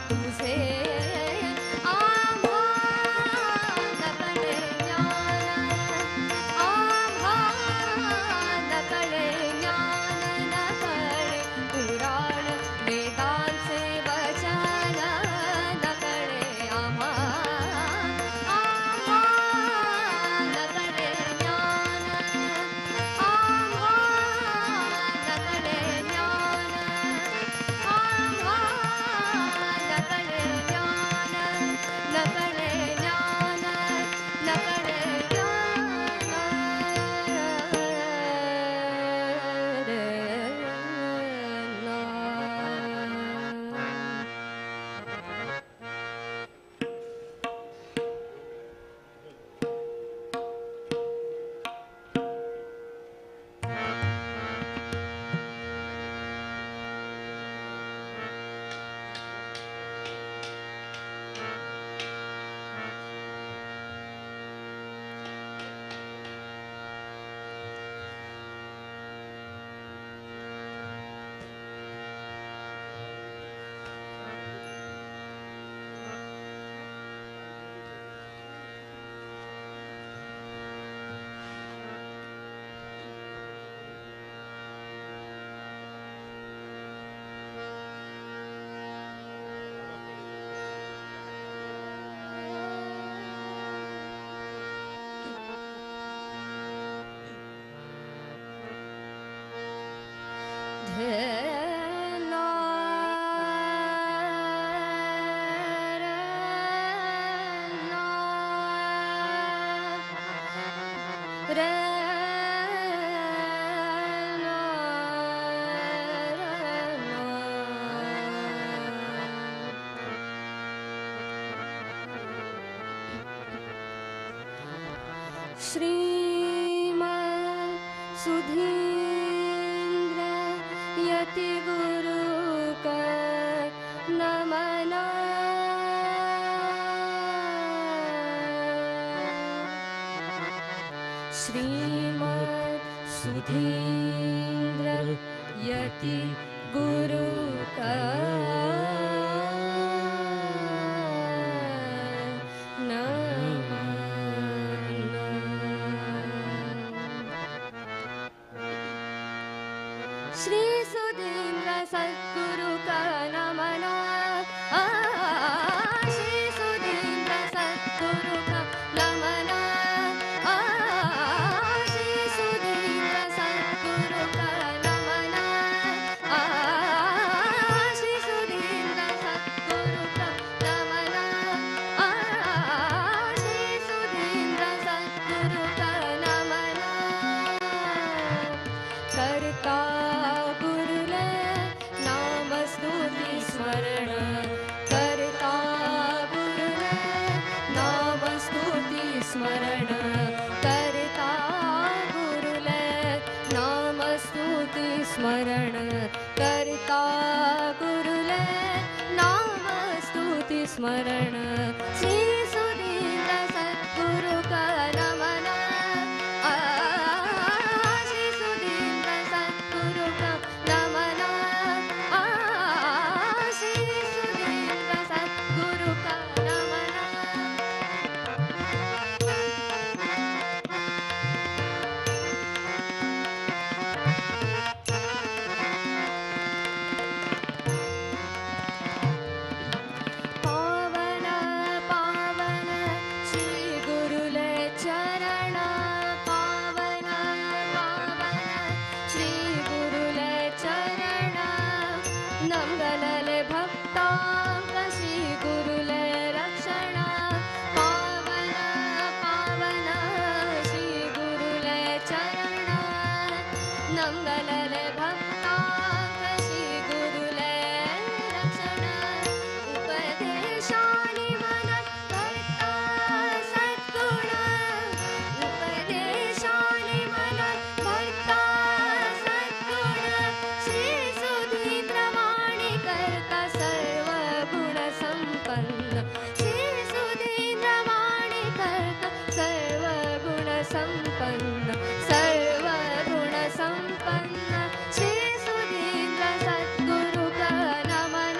तुझे आम्हा न कळे ज्ञान आम्हा न कळे ज्ञान न कळे पुराण वेदांचे वचन न कळे आम्हा आम्हा न कळे ज्ञान आम्हा न कळे ज्ञान आम्हा न कळे ज्ञान न कळे ज्ञान न कळे ज्ञान रे ना. श्रीमद् सुधीन्द्र यति गुरु का नमन श्रीमद् सुधीन्द्र यति गुरु का नमन. श्री सुधीन्द्र सद्गुरु का नमन श्री सुधीन्द्र सद्गुरु का नमन श्री सुधीन्द्र सद्गुरु का नमन श्री सुधीन्द्र सद्गुरु का नमन श्री सुधीन्द्र सद्गुरु का नमन. करता गुरुले नाम स्तुति स्मरण करता गुरुले नाम स्तुति स्मरण करता गुरुले नाम स्तुति स्मरण करता गुरुले नाम स्तुति स्मरण. श्री सुधीन्द्र सद्गुरु का नमन श्री सुधीन्द्र सद्गुरु का नमन श्री सुधीन्द्र सद्गुरु का नमन. पावन पावन श्री गुरुले चरण पावन पावन श्री गुरुले चरण नंगलले भक्तांक श्री गुरुले रक्षण पावन पावन श्री गुरुले चरण नंगलले भक्तांक श्री गुरुले रक्षण. उपदेशानि मन करता सद्गुण उपदेशानि मन करता सद्गुण श्री सुधीन्द्र वाणी करता सर्व गुण संपन्न श्री सुधीन्द्र वाणी करता सर्व गुण संपन्न सर्व गुण संपन्न श्री सुधीन्द्र सद्गुरु का नमन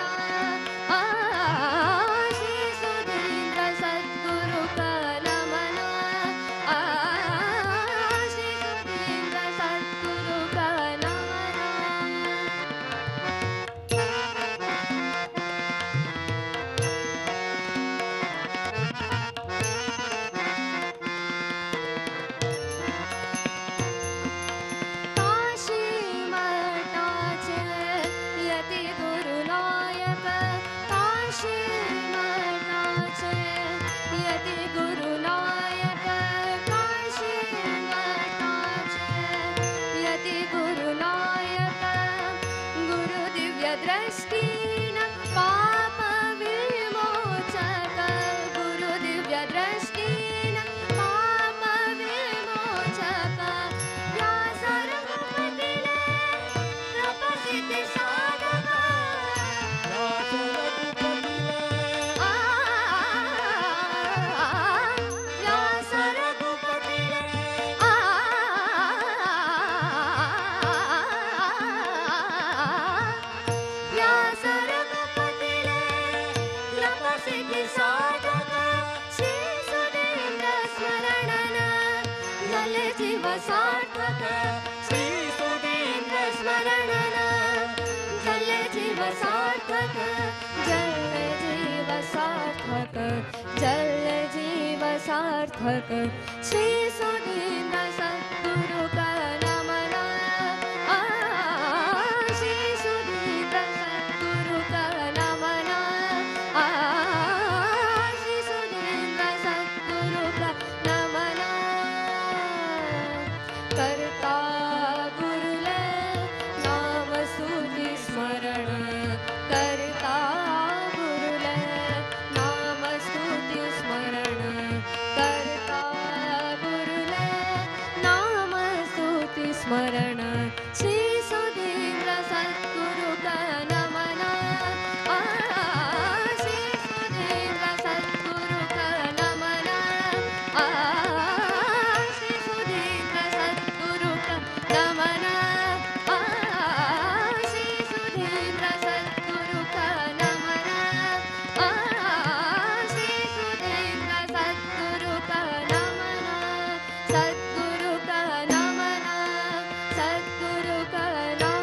सिद्ध साधक श्री सुधीन्द्र स्मरणन जल जीव सार्थक श्री सुधीन्द्र स्मरणन जल जीव सार्थक जल जीव सार्थक जल जीव सार्थक श्री सुधीन्द्र सद्गुरु का नमन श्री सुधीन्द्र सद्गुरु का नमन श्री सुधीन्द्र सद्गुरु का नमन करता गुरुले नाम स्तुति स्मरण करता गुरुले नाम स्तुति स्मरण करता गुरुले नाम स्तुति स्मरण श्री सुधीन्द्र सद्गुरु का नमन श्री सुधीन्द्र सद्गुरु का नमन श्री सुधीन्द्र सद्गुरु का नमन श्री सुधीन्द्र सद्गुरु का नमन श्री सुधीन्द्र सद्गुरु का नमन सद्गुरु का नमन सद्गुरु का नमन।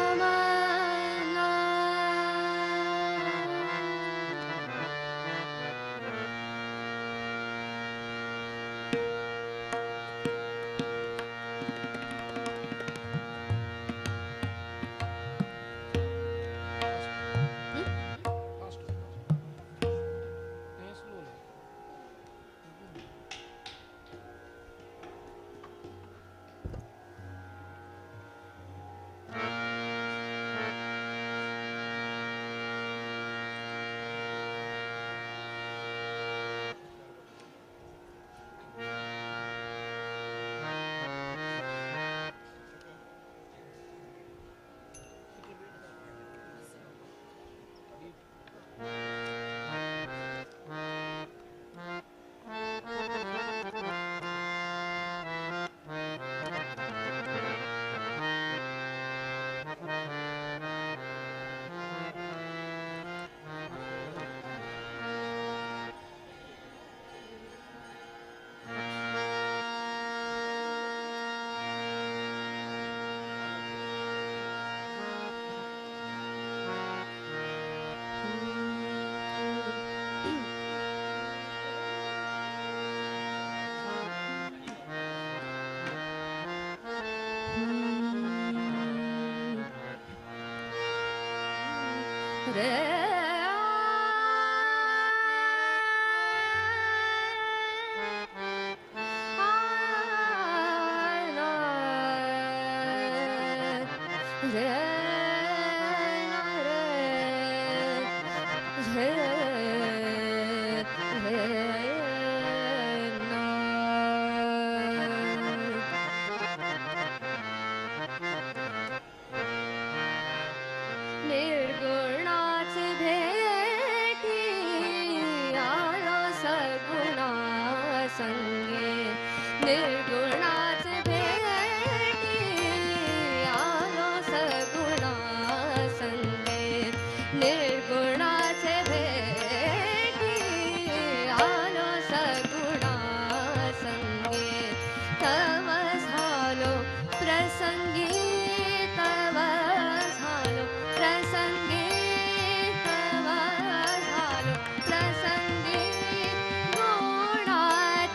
रे निर्गुणाच भेटी आलो सगुणा संगे निर्गुणाच भेटी आलो सगुणा संगे निर्गुणाच भेटी आलो सगुणा संगे तव झालो प्रसंगी तव झालो प्रसंगी तव झालो प्रसंगी गुणातीत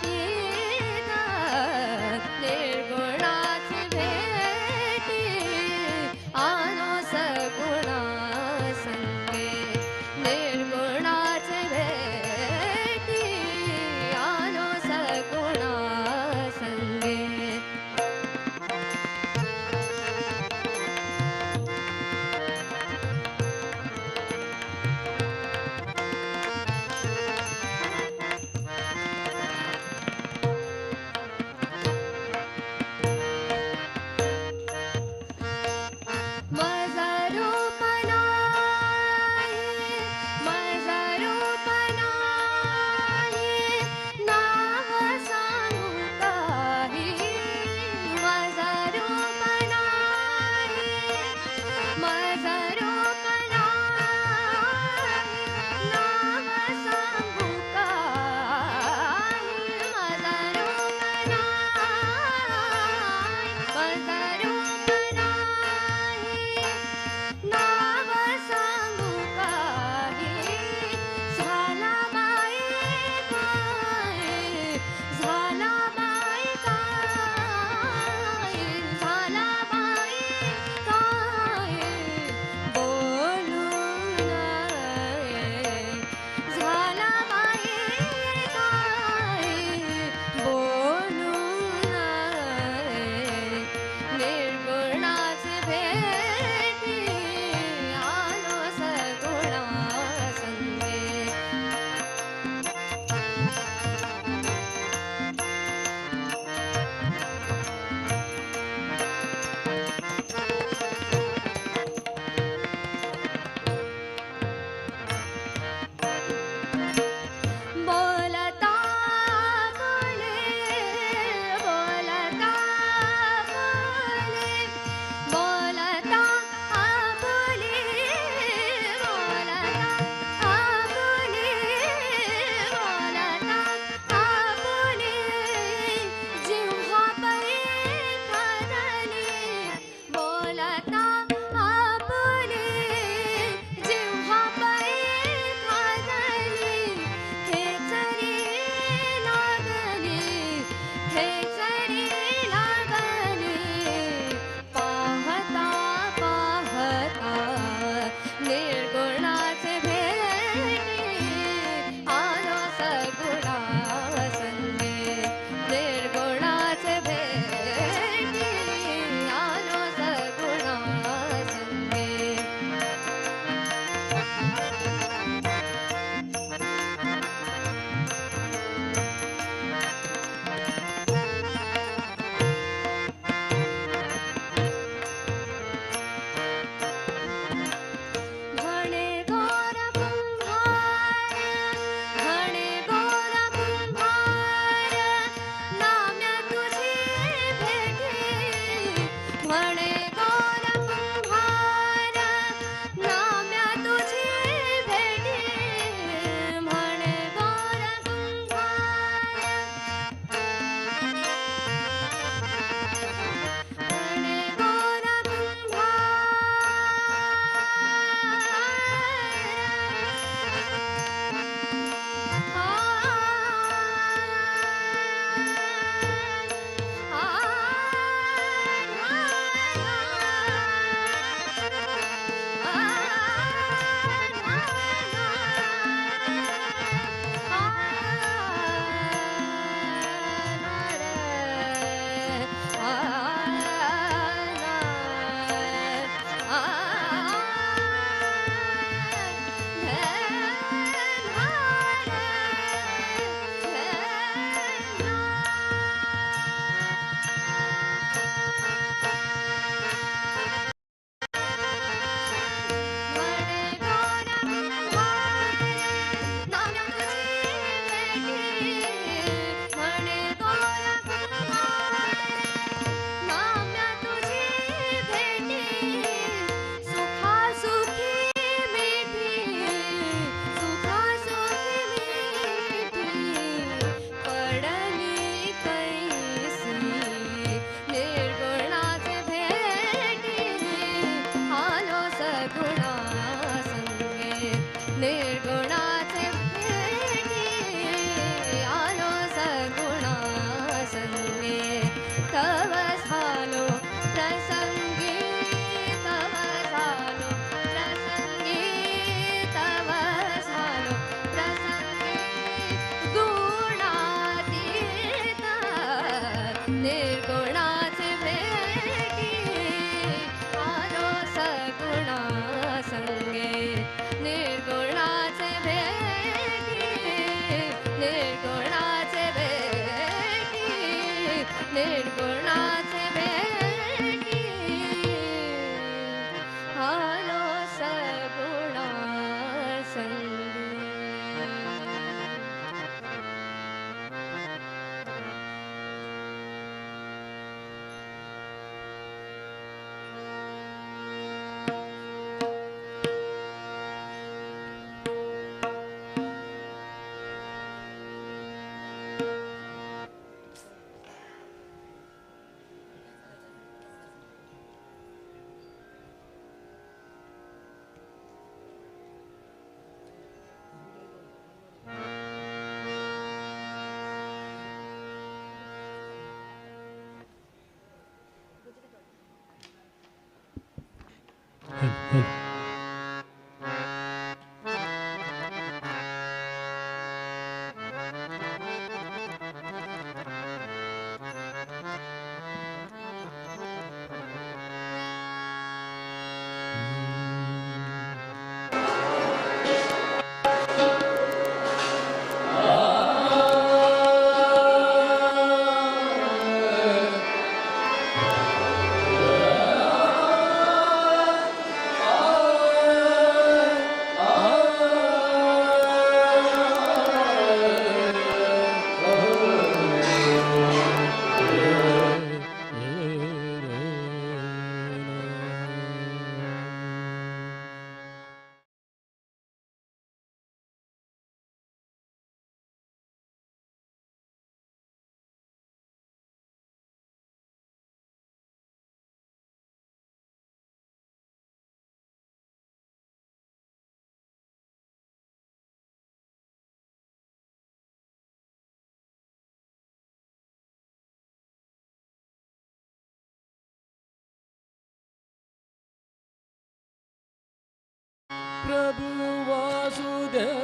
प्रभु वासुदेव.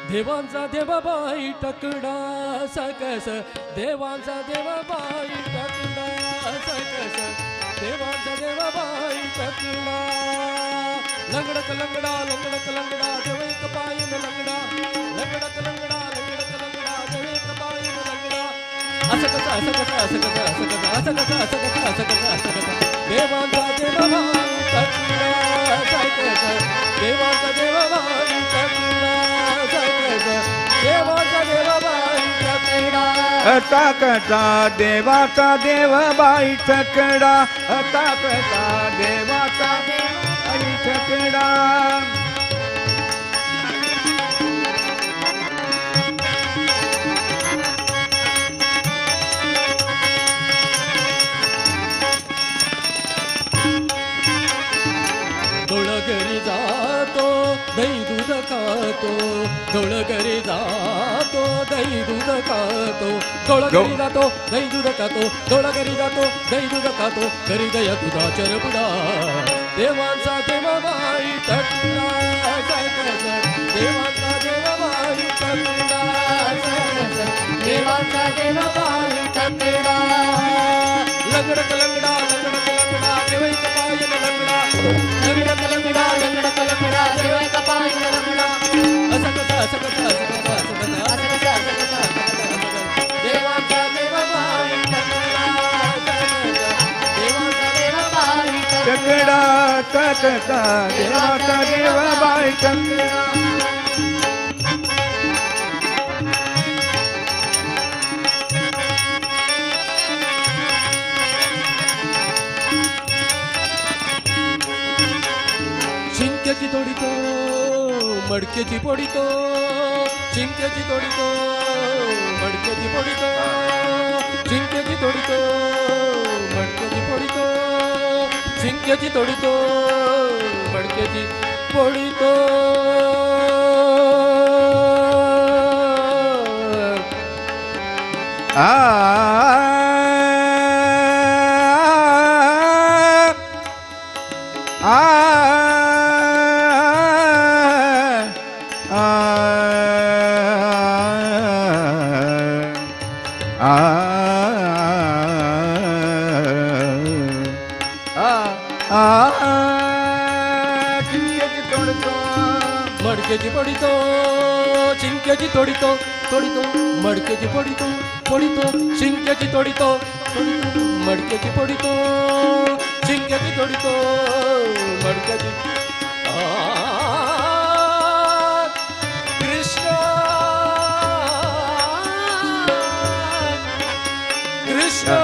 देवांचा देवाबाई टकडा सकस, देवांचा देवाबाई टकडा सकस, देवांचा देवाबाई टकडा. लंगडक लंगडा लंगडक लंगडा देव एक पायन लंगडा, लंगडक लंगडा लंगडक लंगडा देव एक पायन लंगडा. असं कसं असं कसं असं कसं असं कसं असं कसं असं कसं असं कसं असं कसं. देवांचा देवाबाई टकडा सकस, देवांचा देवाबाई टकडा सकस, देवांचा देवाबाई टकडा. ताकता देवाचा देवबाई ठकडा, ताकता देवाचा देवबाई ठकडा. गवळ घरी जातो दही दूध खातो, गवळ घरी जातो दही दूध खातो, गवळ घरी जातो दही दूध खातो, गवळ घरी जातो दही दूध खातो, घरी दया दुधा चरबुडा. देवांचा देवाबाई टकडा सकस, देवांचा देवाबाई टकडा सकस, देवांचा देवाबाई टकडा. लंगडक लंगडा लंगडक लंगडा देव एक पायन लंगडा, लंगडक लंगडा लंगडक लंगडा देव एक पायन लंगडा. असं कसं असं कसं असं कसं असं कसं असं कसं असं कसं असं कसं. देवांचा देवाबाई टकडा सकस, देवांचा देवाबाई टकडा ताकता देवाचा देवबाई ठकडा. शिंक्याची तोडितो मडक्याची फोडितो, शिंक्याची तोडितो मडक्याची फोडितो, शिंक्याची तोडितो मडक्याची फोडितो, शिंक्याची तोडितो मडक्याची फोडितो. आ आ आ आ चिंक्याची तोडतो मडक्याची फोडितो, शिंक्याची तोडितो तोडितो, मडक्याची फोडितो फोडितो, शिंक्याची तोडितो तोडितो, मडक्याची फोडितो, शिंक्याची तोडितो, मडक्याची. कृष्ण कृष्ण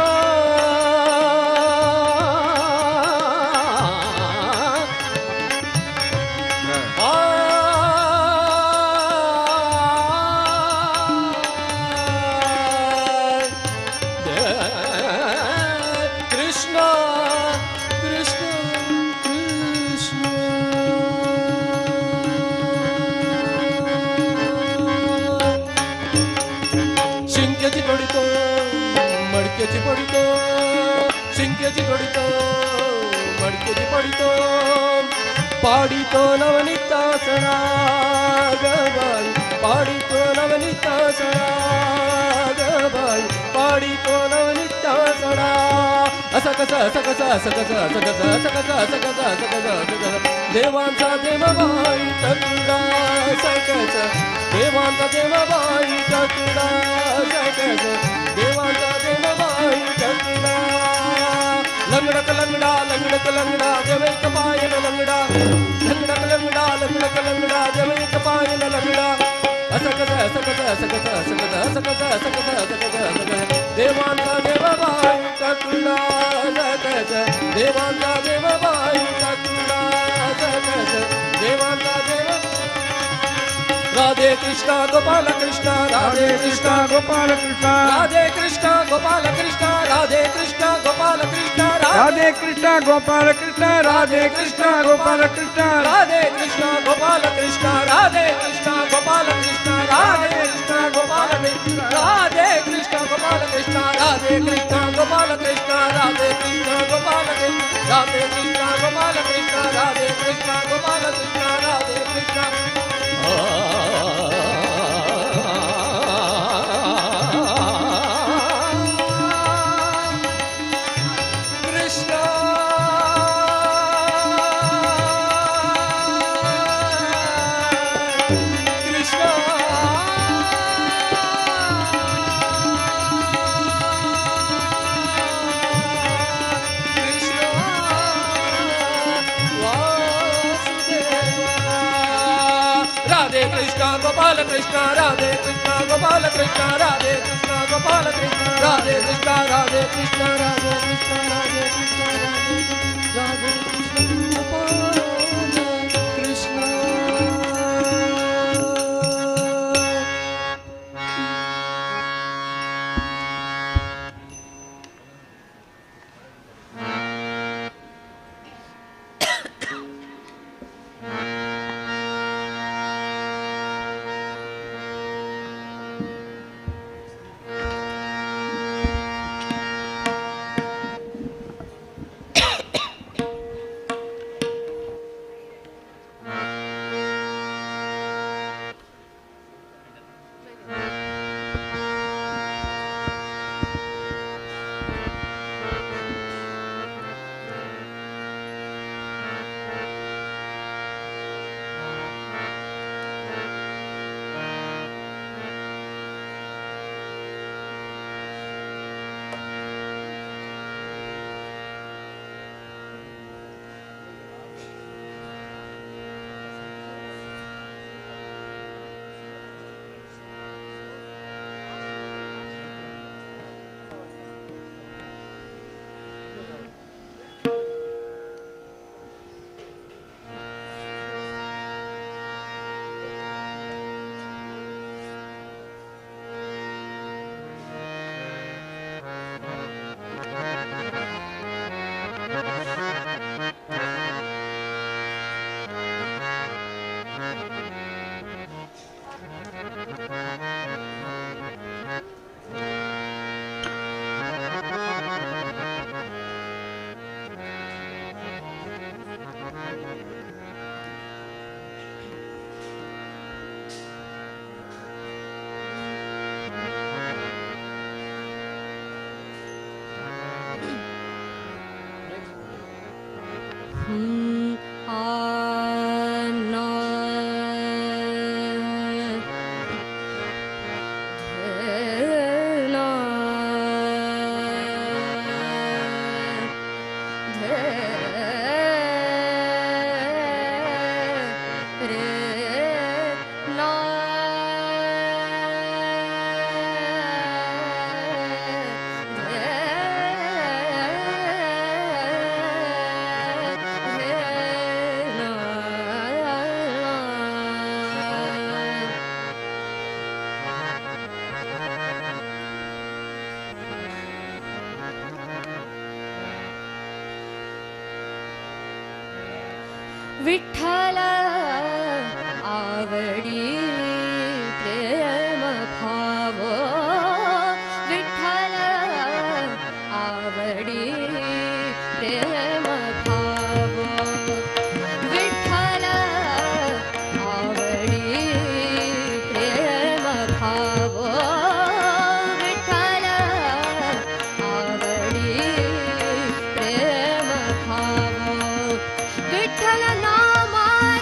कृष्ण कृष्ण कृष्ण. शिंक्याची तोडितो मडक्याची फोडितो, शिंक्याची तोडितो मडक्याची फोडितो, पाडितो नवनीता सणा गबाई, पाडितो नवनीता सणा गबाई, पाडितो नवनीता सणा. असं कसं असं कसं असं कसं असं कसं असं कसं असं कसं असं कसं असं कसं. देवांचा देवाबाई टकडा सकस, देवांचा देवाबाई टकडा सकस, देवांचा देवाबाई टकडा. लंगडक लंगडा लंगडक लंगडा देव एक पायन लंगडा, लंगडक लंगडा लंगडक लंगडा देव एक पायन लंगडा. असं कसं असं कसं असं कसं असं कसं असं कसं असं कसं असं कसं असं कसं. देवांचा देवाबाई टकडा सकस, देवांचा देवाबाई टकडा सकस, देवांचा देव. राधे कृष्ण गोपाल कृष्ण राधे कृष्ण गोपाल कृष्ण राधे कृष्ण गोपाल कृष्ण राधे कृष्ण गोपाल कृष्ण राधे कृष्ण गोपाल कृष्ण राधे कृष्ण गोपाल कृष्ण राधे कृष्ण गोपाल कृष्ण राधे कृष्ण गोपाल कृष्ण राधे कृष्ण गोपाल कृष्ण राधे कृष्ण गोपाल कृष्ण राधे कृष्ण गोपाल कृष्ण राधे कृष्ण गोपाल कृष्ण राधे कृष्ण गोपाल कृष्ण राधे कृष्ण गोपाल कृष्ण राधे कृष्ण कृष्ण कृष्ण कृष्ण वासुदेवा राधे कृष्ण गोपाल कृष्ण राधे कृष्ण गोपाल कृष्ण राधे कृष्ण गोपाल कृष्ण राधे कृष्ण राधे कृष्ण राधे कृष्ण राधे कृष्ण राधे कृष्ण गोपाल कृष्ण। विठ्ठल आवडी प्रेम भाव, विठ्ठल आवडी प्रेम भाव, विठ्ठल आवडी प्रेम भाव, विठ्ठल आवडी प्रेम भाव, विठ्ठल नामाचे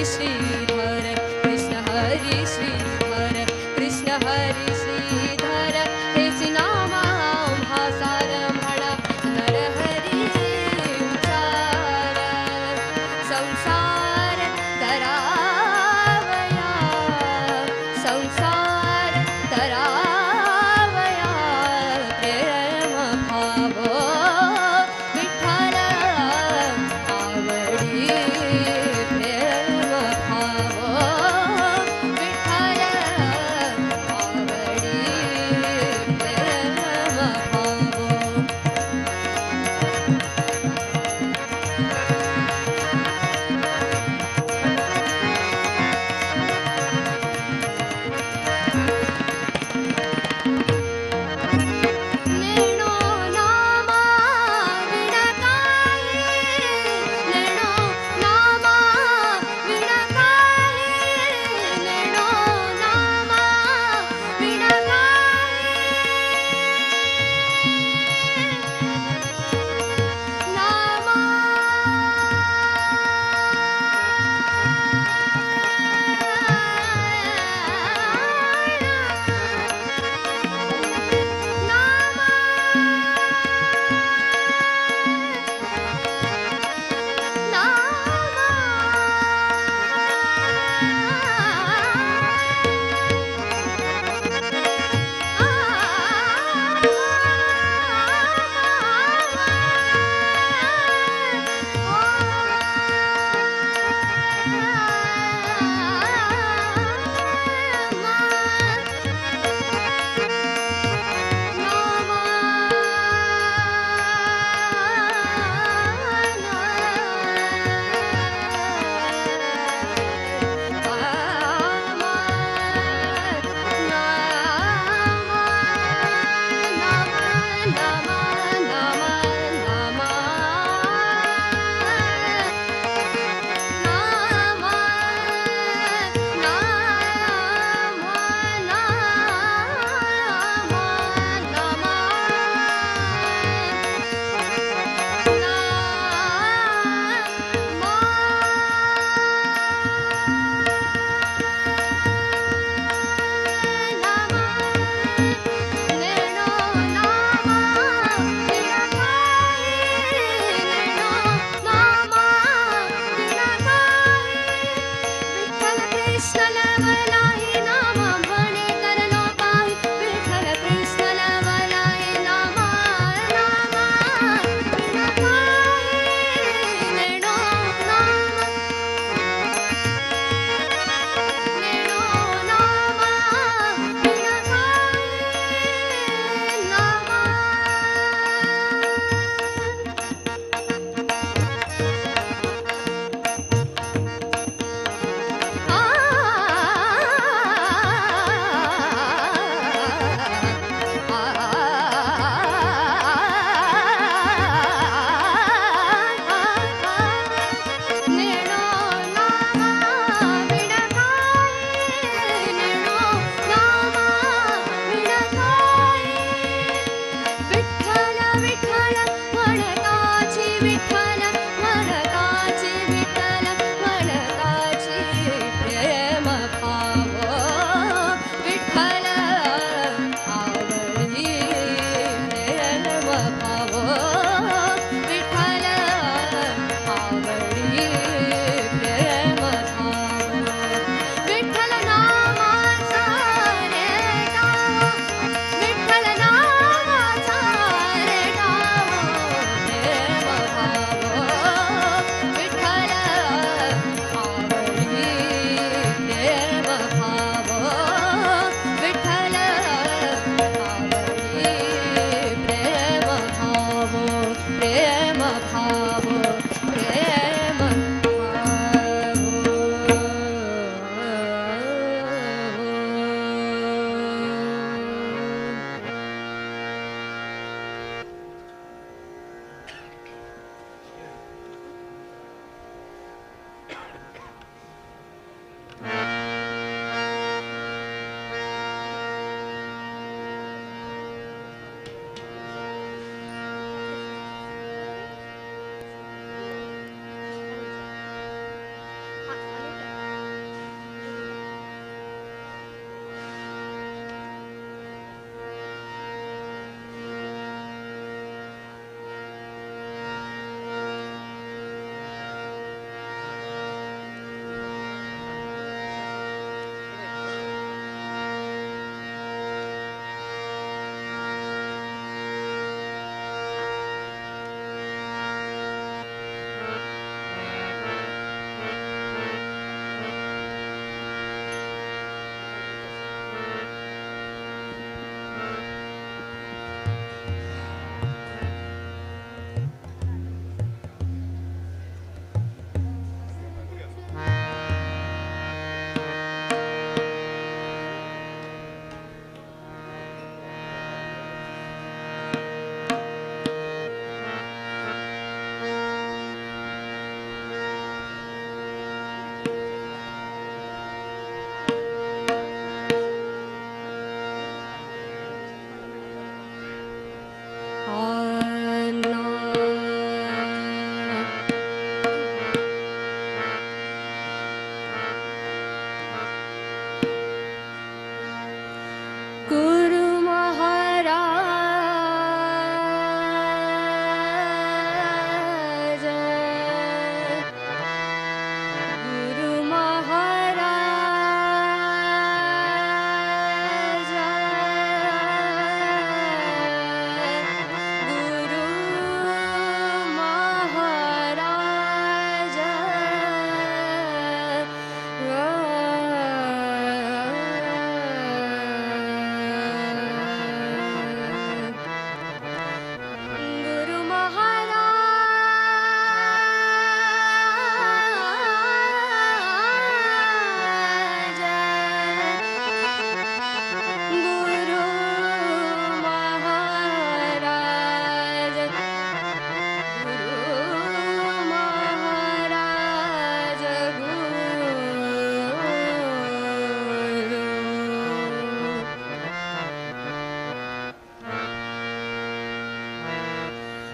श्रीधर कृष्ण हरी श्रीधर कृष्ण हरी श्रीधर हेची नामा आम्हा सार म्हणा नरहरी उच्चार संसार तरावया संसार तरावया प्रेम भावो विठ्ठल आवडी प्रेम भावो।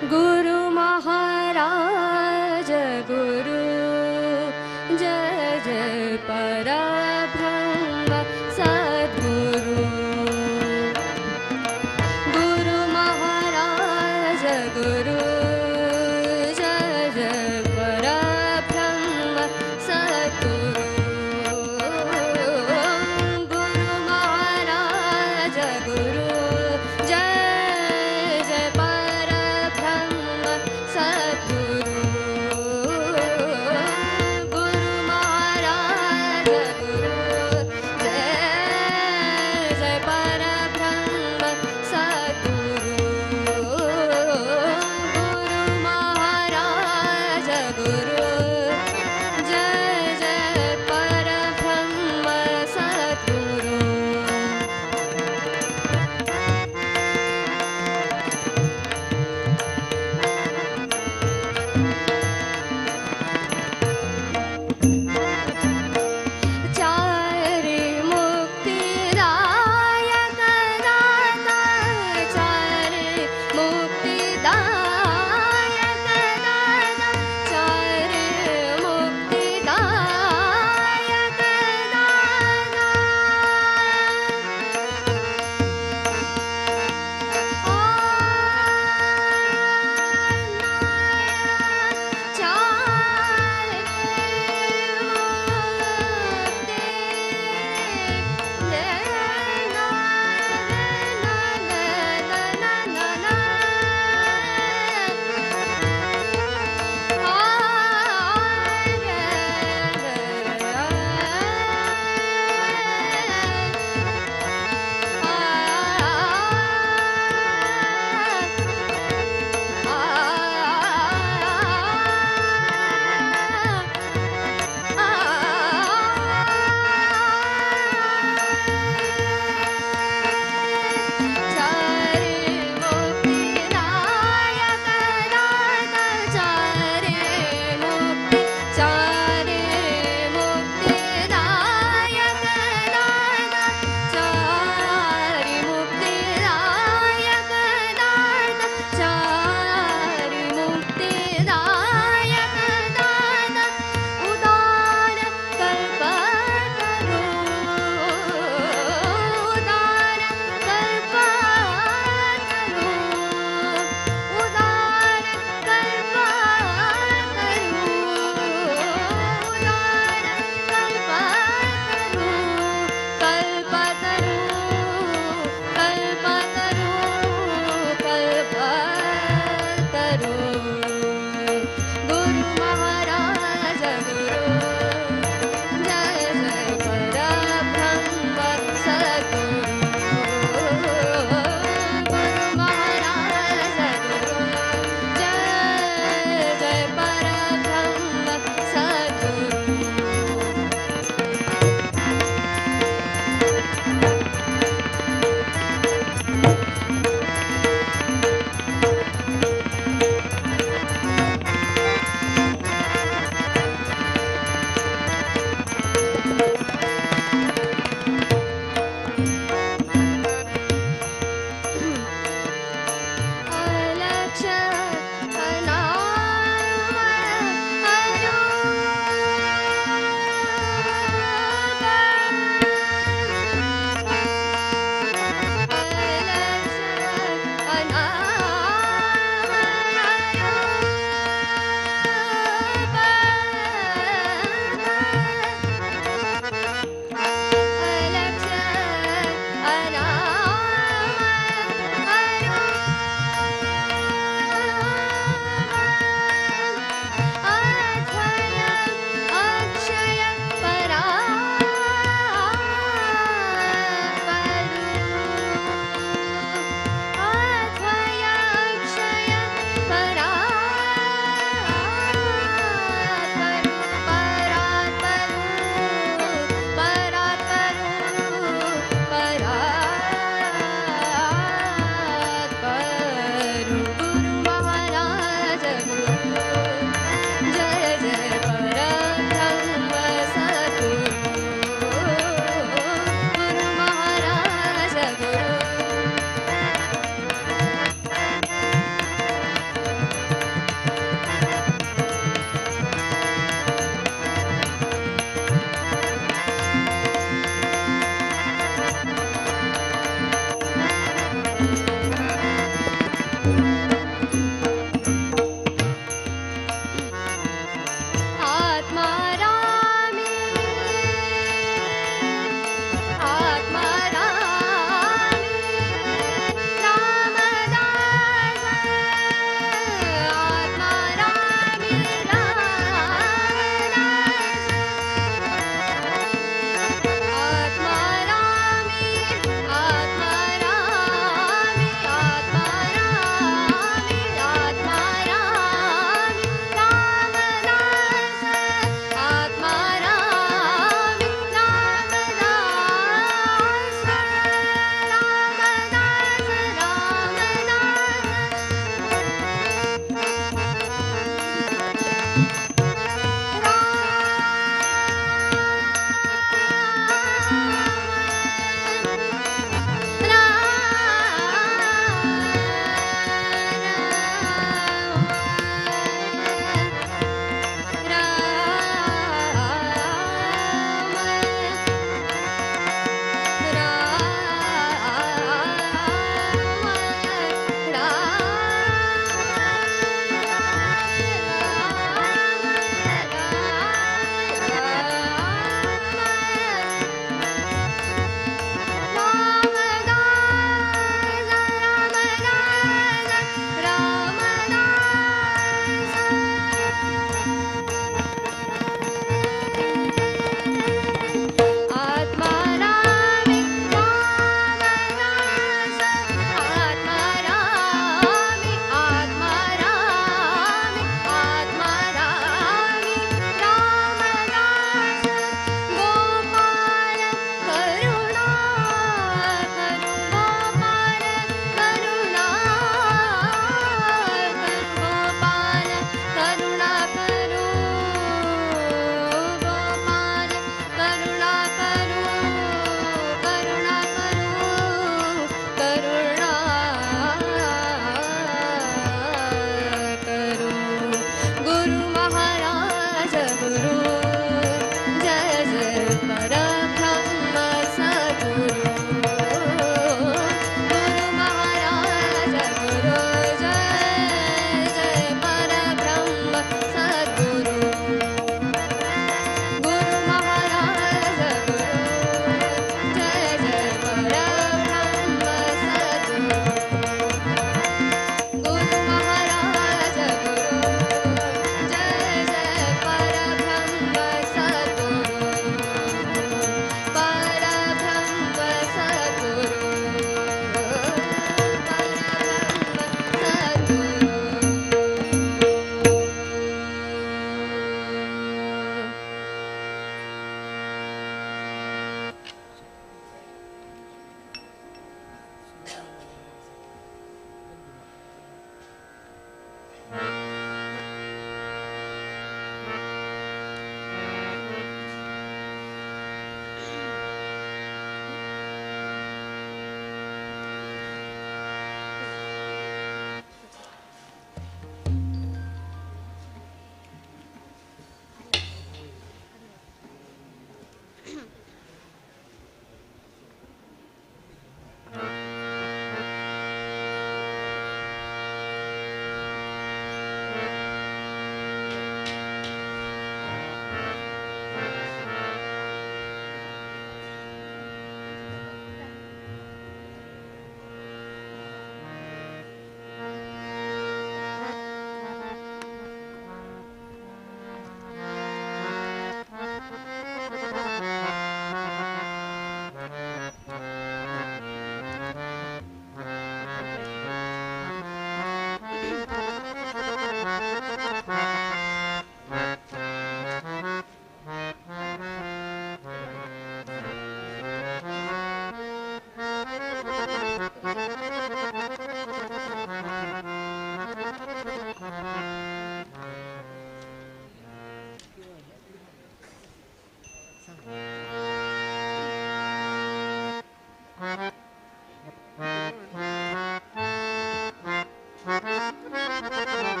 गुरु महाराज गुरु जय जय परब्रह्म सद्गुरु। गुरु महाराज गुरु जय जय परब्रह्म सद्गुरु। गुरु महाराज गुरु जय जय परब्रह्म सद्गुरु। गुरु महाराज गुरु जय जय परब्रह्म सद्गुरु। गुरु महाराज गुरु जय जय परब्रह्म सद्गुरु। चारे मुक्तिदायक दाता, चारे मुक्तिदायक दाता, चारे मुक्तिदायक दाता। चारे मुक्ति ना ना ना ना ना ना चारे मुक्तिदायक दाता, चारे मुक्ति, चारे मुक्तिदायक दाता, चारे मुक्तिदायक दाता, चारे मुक्तिदायक दाता। उदार कल्पतरु, उदार कल्पतरु, उदार कल्पतरु, उदार कल्पतरु, कल्पतरु, कल्पतरु, कल्पतरु। गुरु महाराज गुरु जय जय परब्रह्म सद्गुरु। गुरु महाराज गुरु जय जय परब्रह्म सद्गुरु।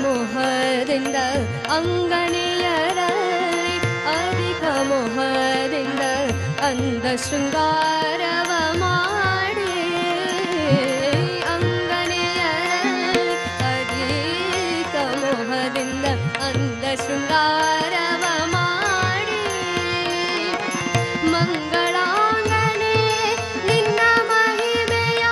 ಮೋಹದಿಂದ ಅಂಗನೆಯರಲ್ಲಿ ಅಧಿಕ ಮೋಹದಿಂದ ಅಂದ ಶೃಂಗಾರವ ಮಾಡಿ ಅಂಗನೆಯರಲ್ಲಿ ಅಧಿಕ ಮೋಹದಿಂದ ಅಂದ ಶೃಂಗಾರವ ಮಾಡಿ ಮಂಗಳಾಂಗನೆ ನಿನ್ನ ಮಹಿಮೆಯ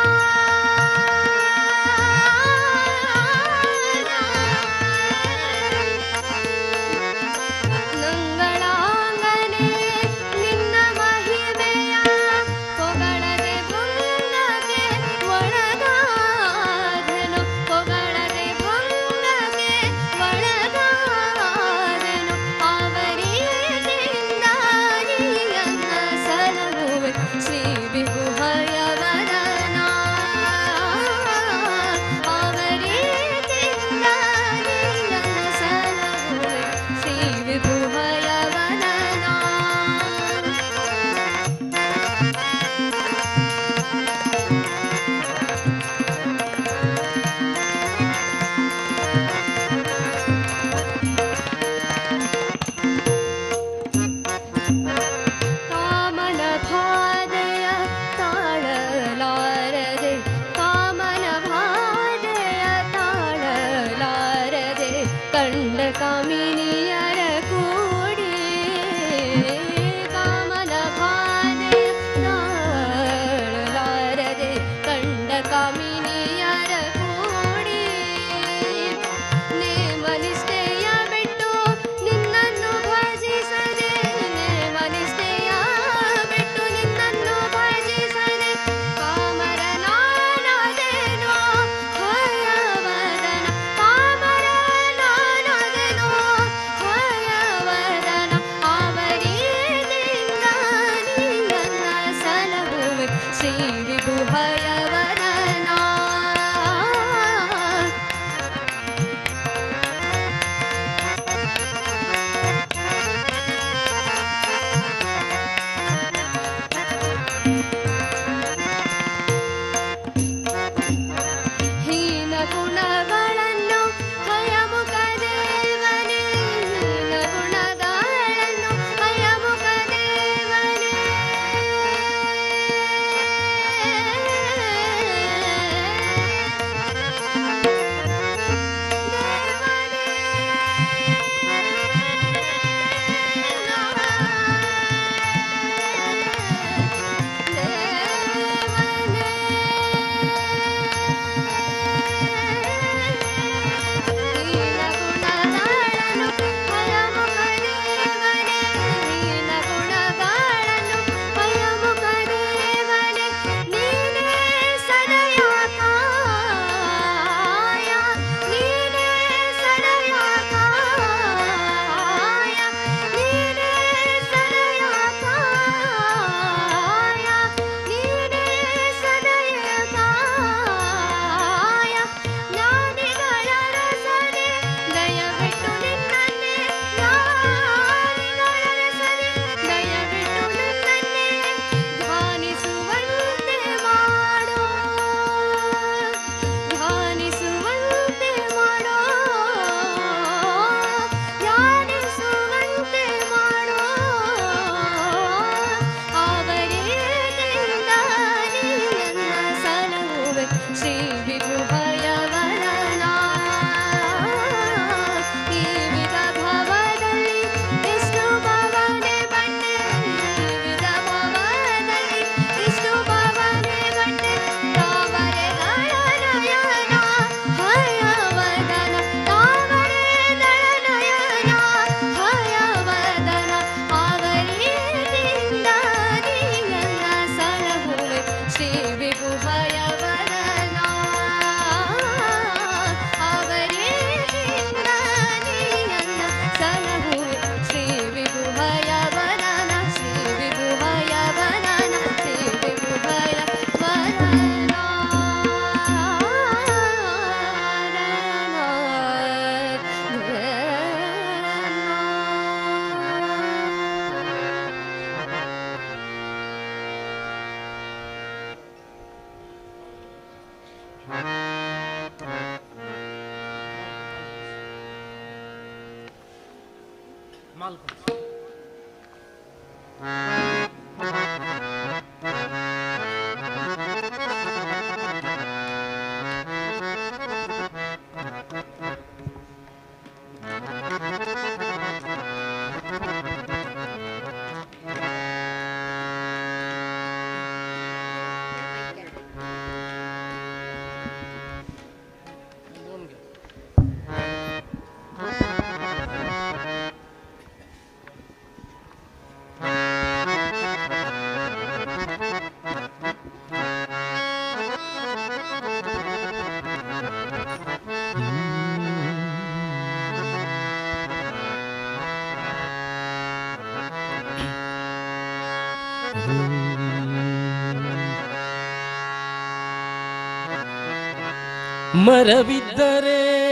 ಮಂಗಳಾಂಗನೆ ನಿನ್ನ ಮಹಿಮೆಯ ಪೊಗಳದೆ ಭಂಗಕ್ಕೆ ಒಳಗಾದೆನು ಪೊಗಳದೆ ಭಂಗಕ್ಕೆ ಒಳಗಾದೆನು ಅವರೀತಿಯಿಂದ ನೀಯನ್ನ ಸಲಹುವೆ ಶ್ರೀ ವಿಭುಹಯವದನ ಅವರೀತಿಯಿಂದ ನೀಯನ್ನ ಸಲಹುವೆ ಶ್ರೀ ವಿಭುಹಯವದನ. ಕಾಮನ ಬಾಧೆಯ ತಾಳಲಾರದೆ ಕಾಮನ ಬಾಧೆಯ ತಾಳಲಾರದೆ ಕಂಡ ಕಾಮಿನಿಯರ ಕೂಡಿ ಕಾಮನ ಬಾಧೆಯ ತಾಳಲಾರದೆ ಕಂಡ ಕಾಮಿನಿಯರ ಕೂಡಿ ನೇಮನಿಷ್ಠೆಯ ಬಿಟ್ಟು ನಿನ್ನನ್ನು ಭಜಿಸದೆ ನೇಮನಿಷ್ಠೆಯ ಬಿಟ್ಟು ನಿನ್ನನ್ನು ಭಜಿಸದೆ ಕಾಮರನಾನದೆನೋ ಹಯವದನ ಕಾಮರನಾನದೆನೋ ಹಯವದನ ಅವರೀತಿಯಿಂದ ನೀಯನ್ನ ಸಲಹುವೆ ಶ್ರೀ ವಿಭುಹಯವದನ.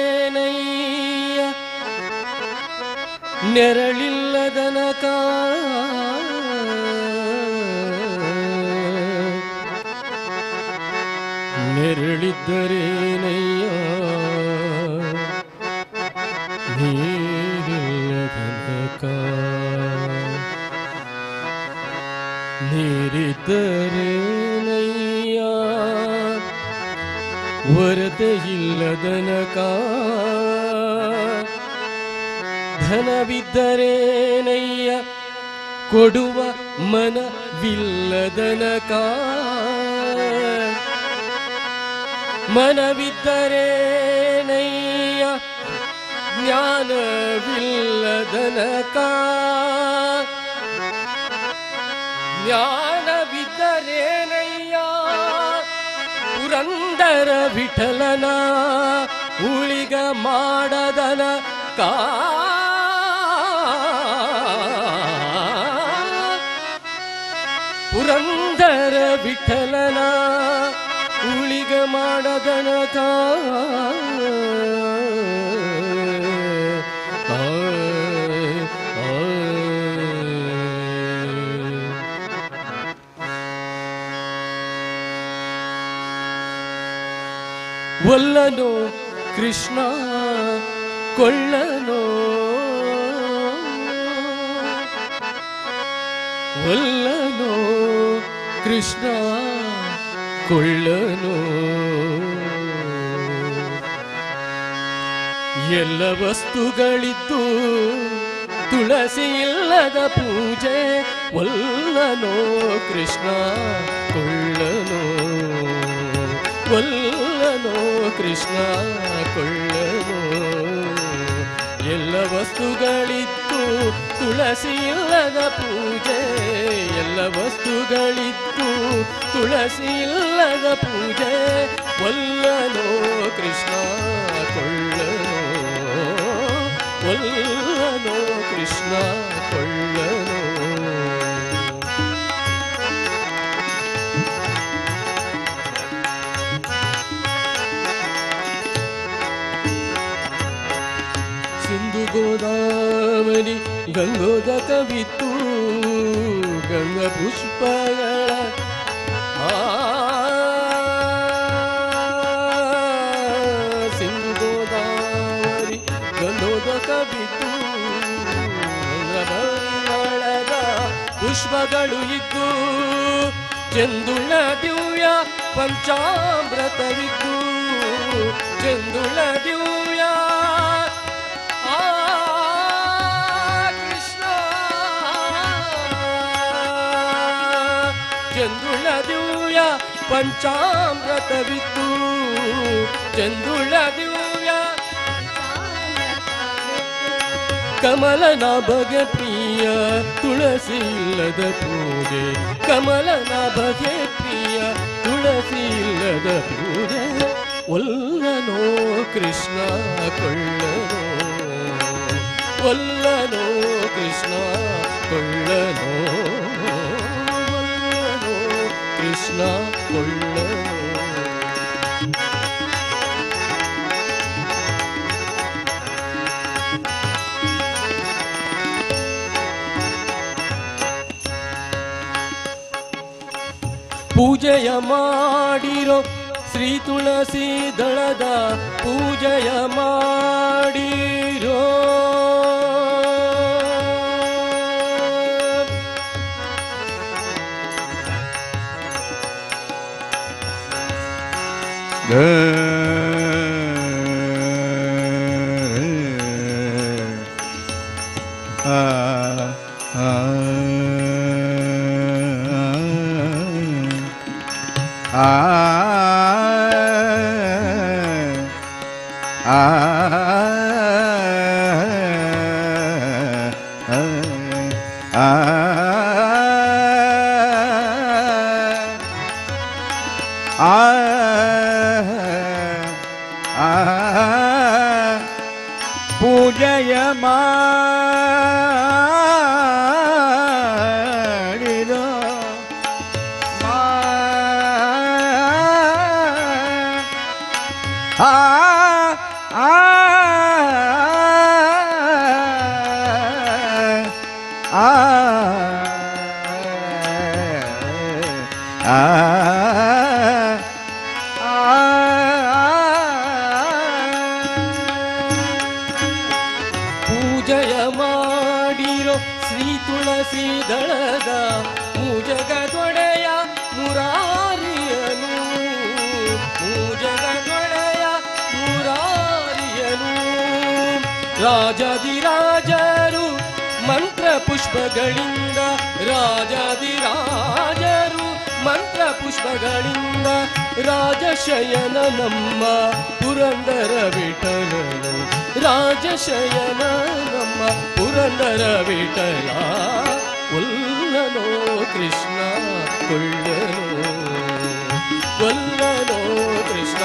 ಮರವಿದ್ದರೇನಯ್ಯ ನೆರಳಿಲ್ಲದನಕ, ನೆರಳಿದ್ದರೇನಯ್ಯ ನೀರಿಲ್ಲದನಕ, ನೀರಿದ್ದರೇನಯ್ಯ ವರತೆ ಇಲ್ಲದನಕ, ಧನವಿದ್ದರೇನಯ್ಯ ಕೊಡುವ ಮನವಿಲ್ಲದನಕ, ಮನವಿದ್ದರೇನಯ್ಯ ಜ್ಞಾನವಿಲ್ಲದನಕ, ಜ್ಞಾನವಿದ್ದರೇನಯ್ಯ ಪುರಂದರ ವಿಠಲನ ಉಳಿಗ ಮಾಡದನ ಕಾ, ಪುರಂದರ ವಿಠಲನ ಉಳಿಗ ಮಾಡದನ ಕಾ. ಒಲ್ಲನೋ ಕೃಷ್ಣ ಕೊಳ್ಳನೋ, ಒಲ್ಲನೋ ಕೃಷ್ಣ ಕೊಳ್ಳನೋ, ಎಲ್ಲ ವಸ್ತುಗಳಿದ್ದು ತುಳಸಿ ಇಲ್ಲದ ಪೂಜೆ, ಒಲ್ಲನೋ ಕೃಷ್ಣ ಕೊಳ್ಳನೋ, ಒಲ್ಲನೋ ಕೃಷ್ಣ ಕೊಳ್ಳನೋ, ಎಲ್ಲ ವಸ್ತುಗಳಿತ್ತು ತುಳಸಿ ಇಲ್ಲದ ಪೂಜೆ, ಎಲ್ಲ ವಸ್ತುಗಳಿತ್ತು ತುಳಸಿ ಇಲ್ಲದ ಪೂಜೆ, ಒಲ್ಲನೋ ಕೃಷ್ಣ ಕೊಳ್ಳನೋ, ಒಲ್ಲನೋ ಕೃಷ್ಣ ಕೊಳ್ಳನೋ. ಸಿಂಧು ಗೋದಾವರಿ ಗಂಗೋದಕವಿತ್ತು ಗಂಗ ಪುಷ್ಪಗಳ ಸಿಂಧು ಗೋದಾವರಿ ಗಂಧೋದಕವಿತ್ತು ಗಂಗದ ಪುಷ್ಪಗಳು ಇದ್ದು ಚಂದುಳ್ಳ ದಿವ್ಯ ಪಂಚಾಮೃತವಿದ್ದು ಚಂದುಳ್ಳ ದಿವ್ಯ ಚಂದುಳ್ಳ ದಿವ್ಯ ಪಂಚಾಮೃತವಿತ್ತು ಚಂದುಳ್ಳ ದಿವ್ಯ ಕಮಲನಾಭಗೆ ಪ್ರಿಯ ತುಳಸಿ ಇಲ್ಲದ ಪೂಜೆ, ಕಮಲನಾಭಗೆ ಪ್ರಿಯ ತುಳಸಿ ಇಲ್ಲದ ಪೂಜೆ, ಒಲ್ಲನೋ ಕೃಷ್ಣ ಕೊಳ್ಳನೋ, ಒಲ್ಲನೋ ಕೃಷ್ಣ ಕೊಳ್ಳನೋ, ಒಲ್ಲನೋ ಕೃಷ್ಣ ಕೊಳ್ಳನೋ. ಪೂಜೆಯ ಮಾಡಿರೋ ಶ್ರೀ ತುಳಸಿ ದಳದ ಪೂಜೆಯ ಮಾಡಿರೋ, ಪೂಜೆಯ ಮಾಡಿದ ಆ ಆ ಆ ಪೂಜೆಯ ಮಾಡಿರೋ ಶ್ರೀ ತುಳಸಿ ದಳದ ಮೂಜಗದೊಡೆಯ ಮುರಾರಿಯನು, ಮೂಜಗದೊಡೆಯ ಮುರಾರಿಯನು. ರಾಜಾದಿರಾಜರು ಮಂತ್ರ ಪುಷ್ಪಗಳಿಂದ, ರಾಜಾದಿರಾಜರು ಮಂತ್ರ ಪುಷ್ಪಗಳಿಂದ ರಾಜಶಯನ ನಮ್ಮ ಪುರಂದರ ವಿಠಲನು, ರಾಜಶಯನ ನಮ್ಮ ಪುರಂದರ ವಿಠಲ. ಒಲ್ಲನೋ ಕೃಷ್ಣ ಕೊಳ್ಳನು, ಒಲ್ಲನೋ ಕೃಷ್ಣ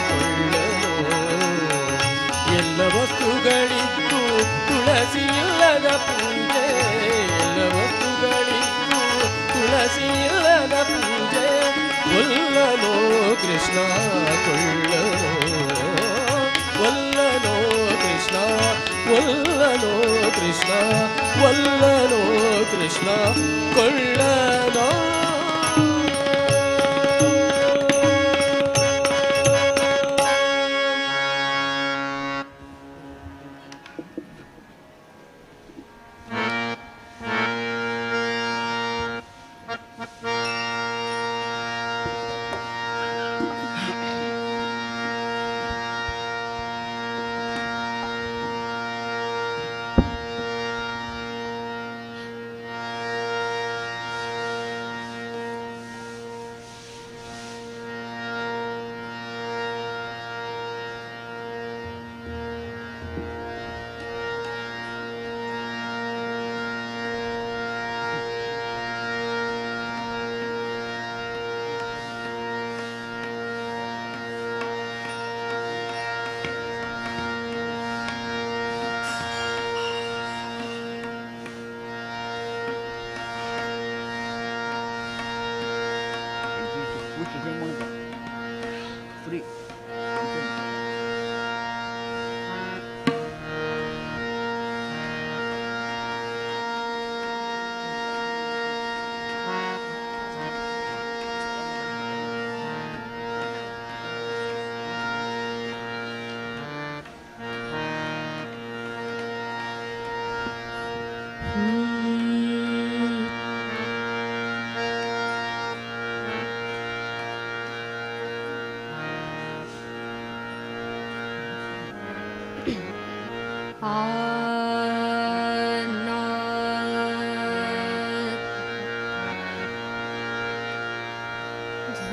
ಕೊಳ್ಳನು. ಎಲ್ಲ ವಸ್ತುಗಳಿದ್ದು ತುಳಸಿ ಇಲ್ಲದ ಪೂಜೆ, ಎಲ್ಲ ವಸ್ತುಗಳಿದ್ದು ತುಳಸಿ ಇಲ್ಲದ ಪೂಜೆ. ಒಲ್ಲನೋ ಕೃಷ್ಣ ಕೊಳ್ಳನು, ಒಲ್ಲನೋ ಕೃಷ್ಣ, ಒಲ್ಲನೋ ಕೃಷ್ಣ, ಒಲ್ಲನೋ ಕೃಷ್ಣ ಕೊಳ್ಳನೋ.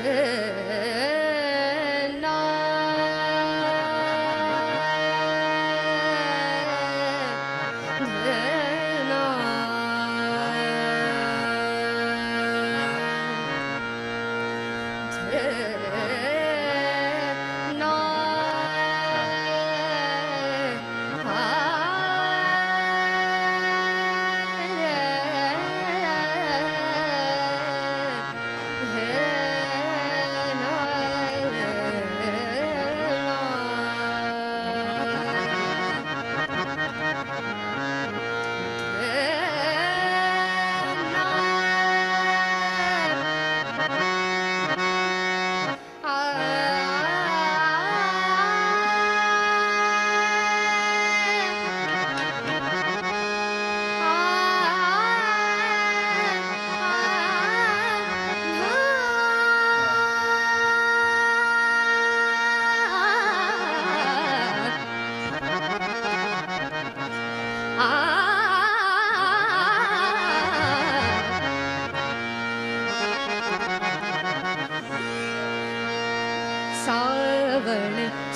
Hey.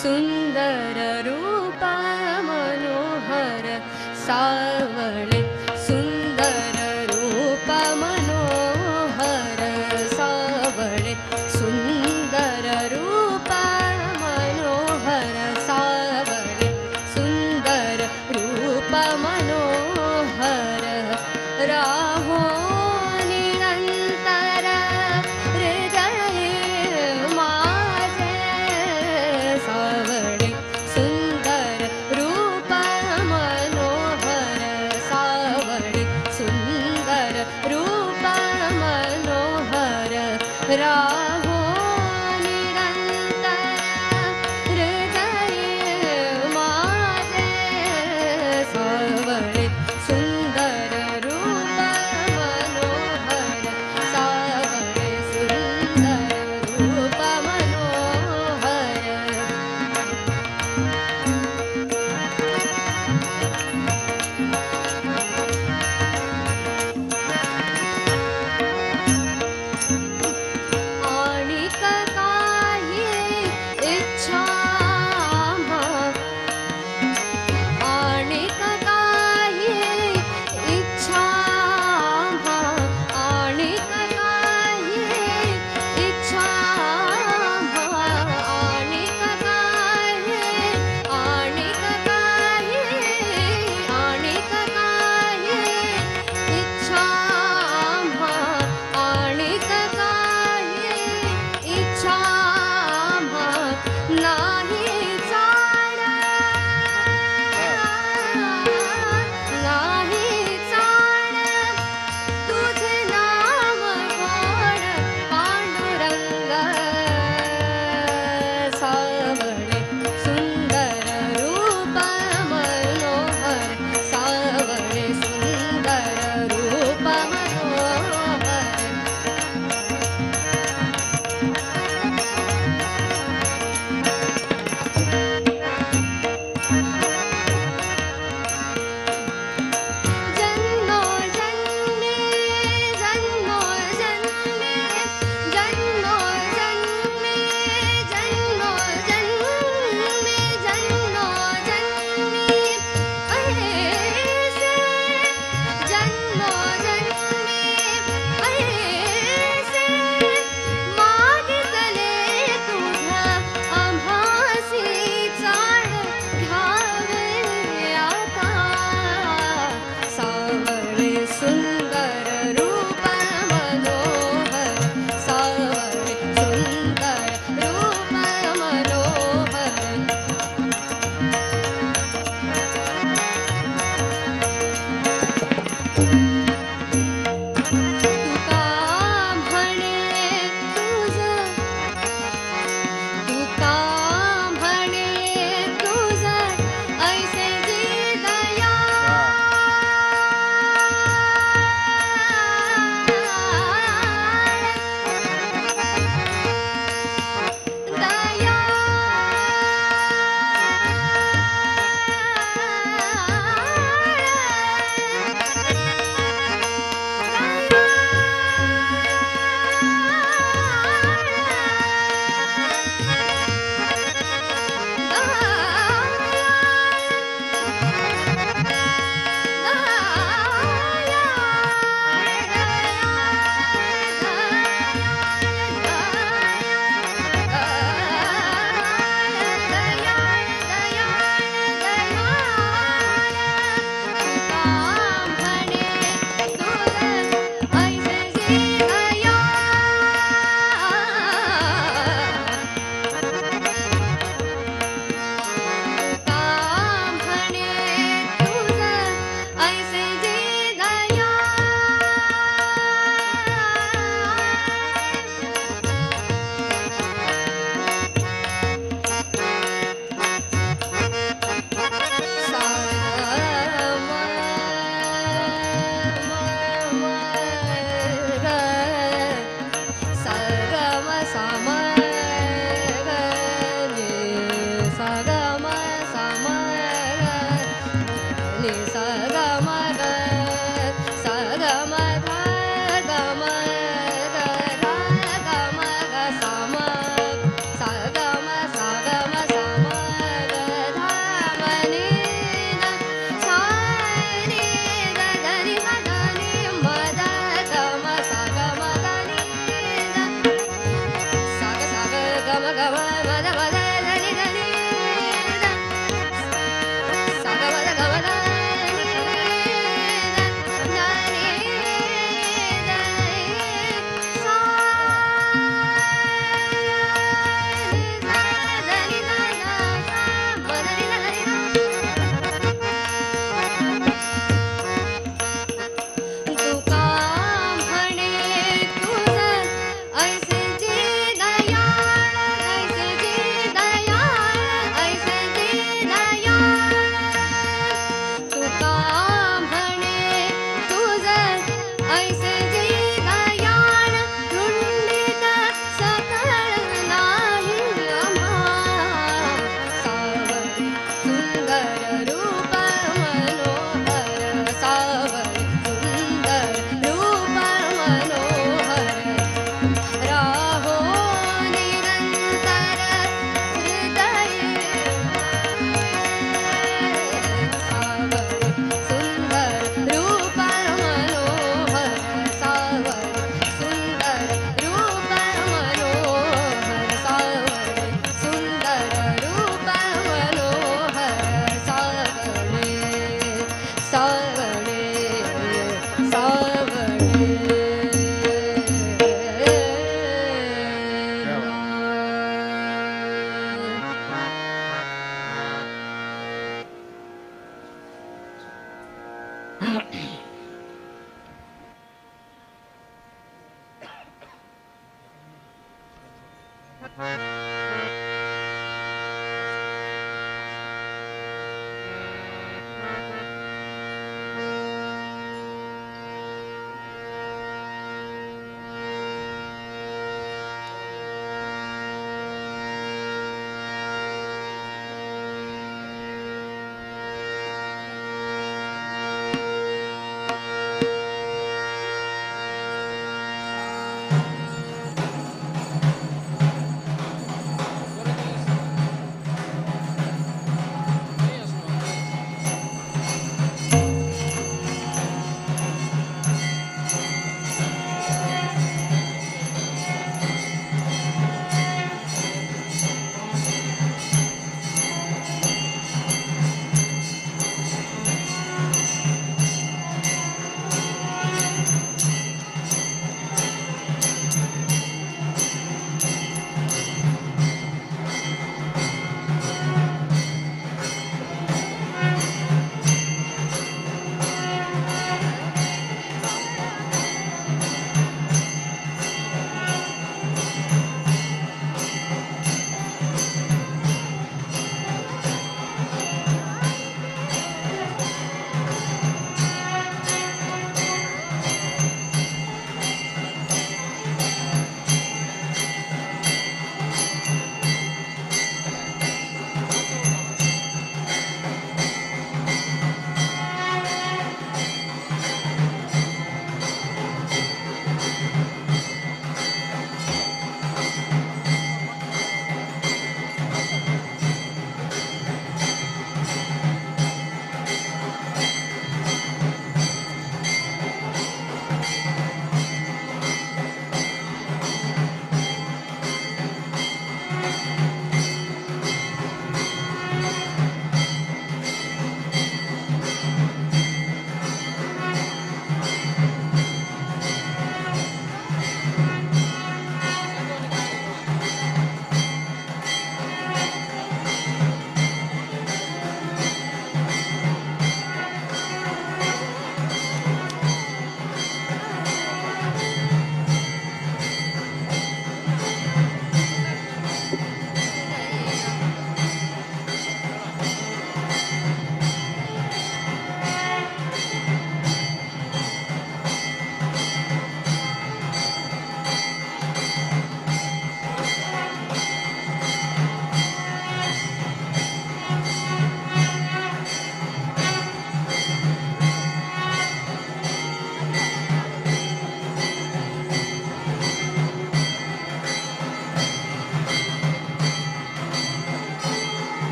सुंदर रूप मनोहर सावळे सुंदर रूप मनोहर सावळे सुंदर रूप मनोहर सावळे सुंदर रूप मनोहर राहो निरंतर हृदय माझे सावळे सुंदर रूप मनोहर सावळे सुंदर रूप मनोहर राहो निरंतर हृदय माझे सावळे सुंदर रूप मनोहर सावळे सुंदर रूप मनोहर. आणिक काही इच्छा आणिक काही इच्छा आणिक काही इच्छा आणिक काही आणिक काही आणिक काही इच्छा आणिक काही इच्छा नाही चाड नाही चाड तुझे नाम गोड पांडुरंग सावळे सुंदर रूप मनोहर सावळे सुंदर रूप मनोहर.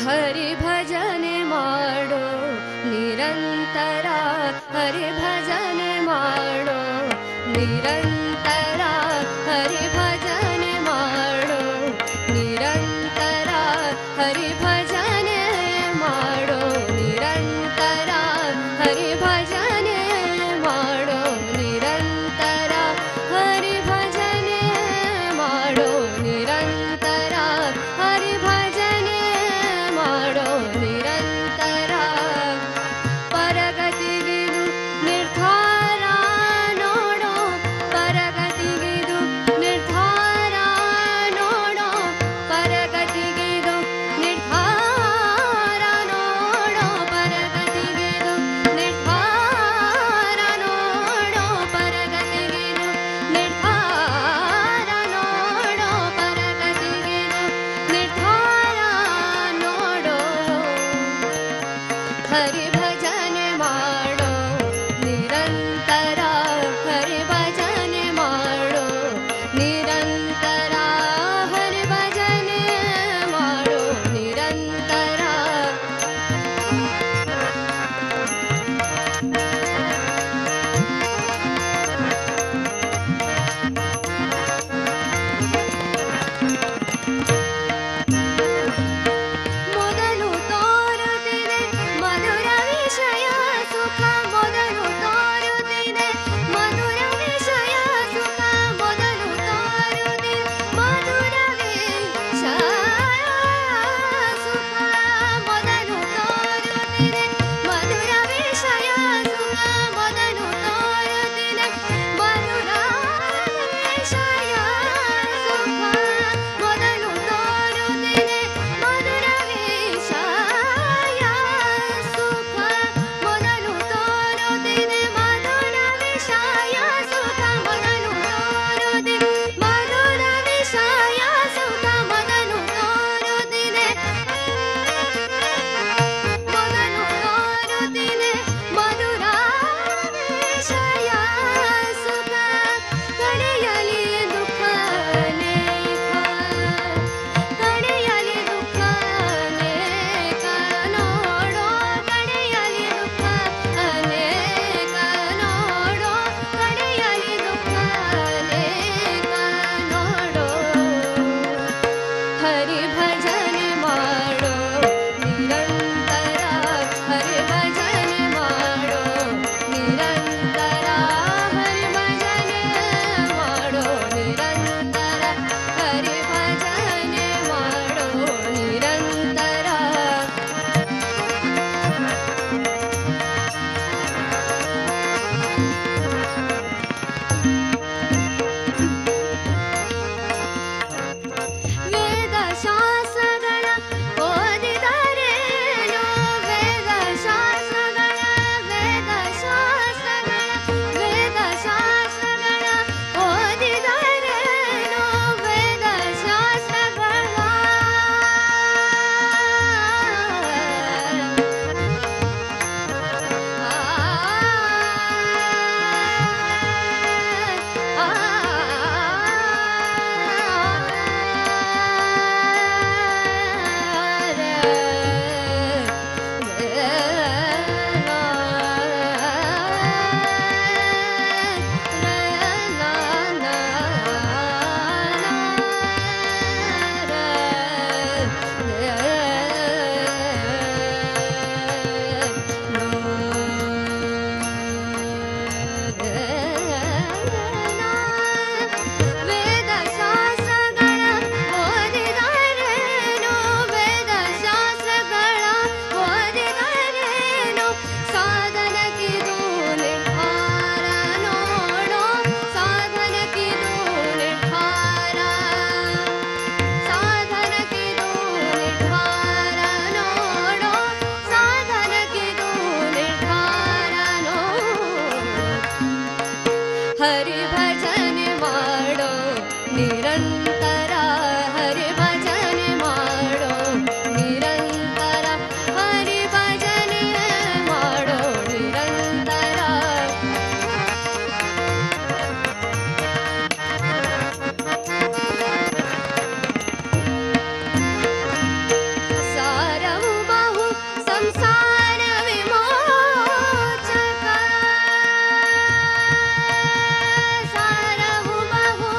ಹರಿ ಭಜನೆ ಮಾಡೋ ನಿರಂತರ, ಹರಿ ಭಜನೆ ಮಾಡೋ ನಿರಂತರ, ಹರಿ ಭಜನೆ ಮಾಡೋ ನಿರಂತರ, ಹರಿ ಭಜನೆ ಮಾಡೋ ನಿರಂತರ, ಹರಿ ಭಜನೆ ಮಾಡೋ ನಿರಂತರ, ಹರಿ ಭಜನೆ ಮಾಡೋ ನಿರಂತರ, ಹರಿ ಭಜನೆ ಮಾಡೋ ನಿರಂತರ. ಪರಗತಿಗಿರು ನಿರ್ಧಾರ ನಿರಂತರ ಹರಿ ಭಜನೆ ಮಾಡೋ, ನಿರಂತರ ಹರಿ ಭಜನೆ ಮಾಡೋ, ನಿರಂತರ. ಸಾರವು ಬಹು ಸಂಸಾರ ವಿಮೋಚಕ, ಸಾರವು ಬಹು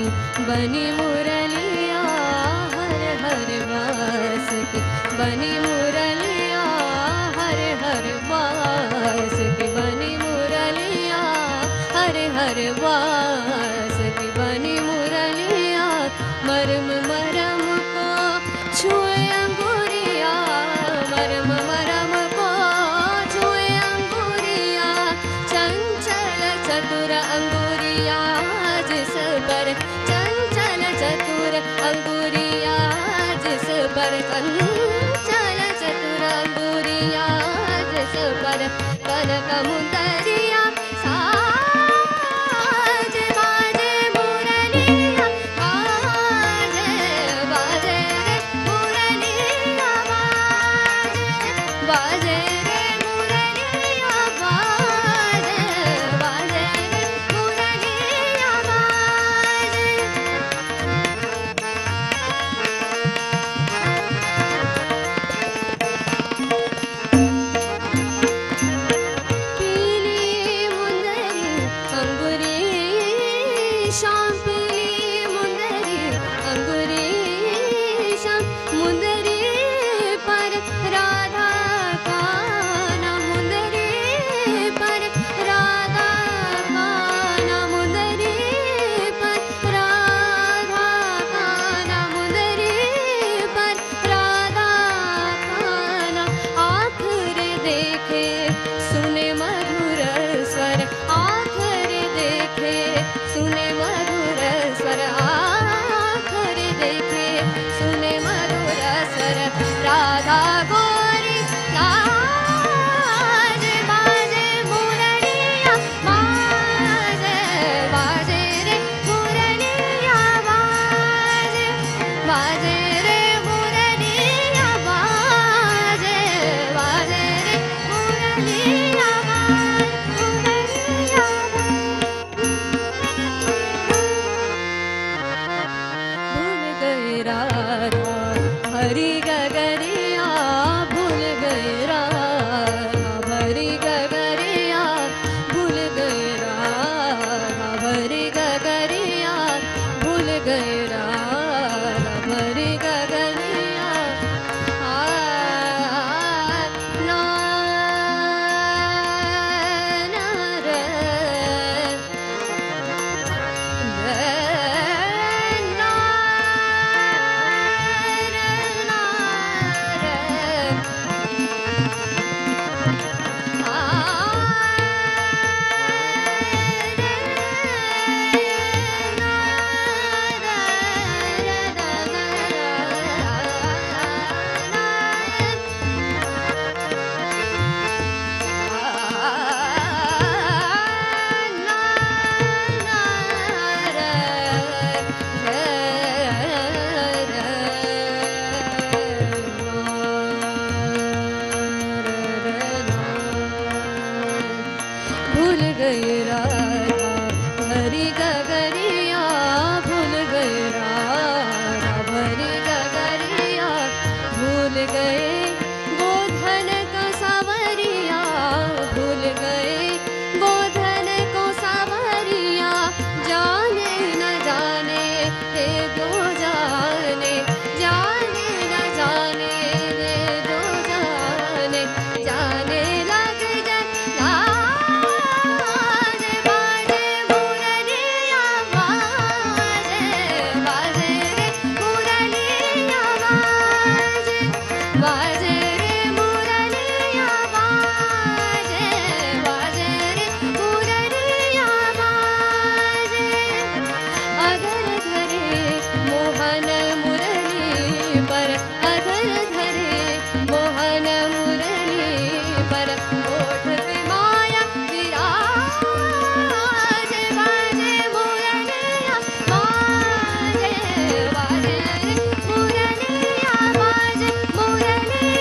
की बनी मुरलिया हर हर वास की बनी मुरलिया हर हर वास की बनी मुरलिया हर हर वास की बनी मुरलिया मरम मरम को छुए अंगुरिया मरम मरम को छुए अंगुरिया चंचल चतुर अंगुरिया जिस पर चंचल चतुर अंगुरिया जिस पर चंचल चतुर अंगुरिया जिस पर कनक मुंदरिया साज बाजे मुरलिया बाजे बाजे रे मुरलिया बाजे बाजे रे मुरलिया बाजे बाजे रे मुरलिया बाजे। पीली मुंदरी अंगूरी श्याम पीली मुंदरी अंगूरी श्याम मुंदरी पर राधा का नाम मुंदरी पर राधा का नाम मुंदरी पर राधा का नाम मुंदरी पर राधा का नाम आखिर देखे सुने मधुर स्वर आखिर देखे सुने मधुर स्वर आखिर देखे सुने मधुर स्वर राधा गोरी लाज बाजे मुरलिया बाजे बाजे रे मुरलिया बाजे बाजे रे मुरलिया बाजे बाजे रे मुरलिया मुरलिया भूल गए राधा हरी गगरिया भूल गए राधा भरी गगरिया भूल गए राधा भरी गगरिया भूल गए राधा भरी गगरिया आ ना ना रे भूल गए राधा भरी गगरिया भूल गए राधा भरी गगरिया भूल गए गोधन का सावरिया भूल गए गोधन को सावरिया जाने न जाने दे दो जाने जाने न जाने दे दो जाने जाने लग जाए लाज बाजे मुरलिया बाजे बाजे रे मुरलिया बाजे बाजे रे मुरलिया बाजे बाजे रे मुरलिया बाजे अधर धरे मोहन मुरली पर अधर धरे मोहन मुरली पर ओठ पे माया विराज बाजे मुरलिया बाजे बाजे रे मुरलिया बाजे मुरलिया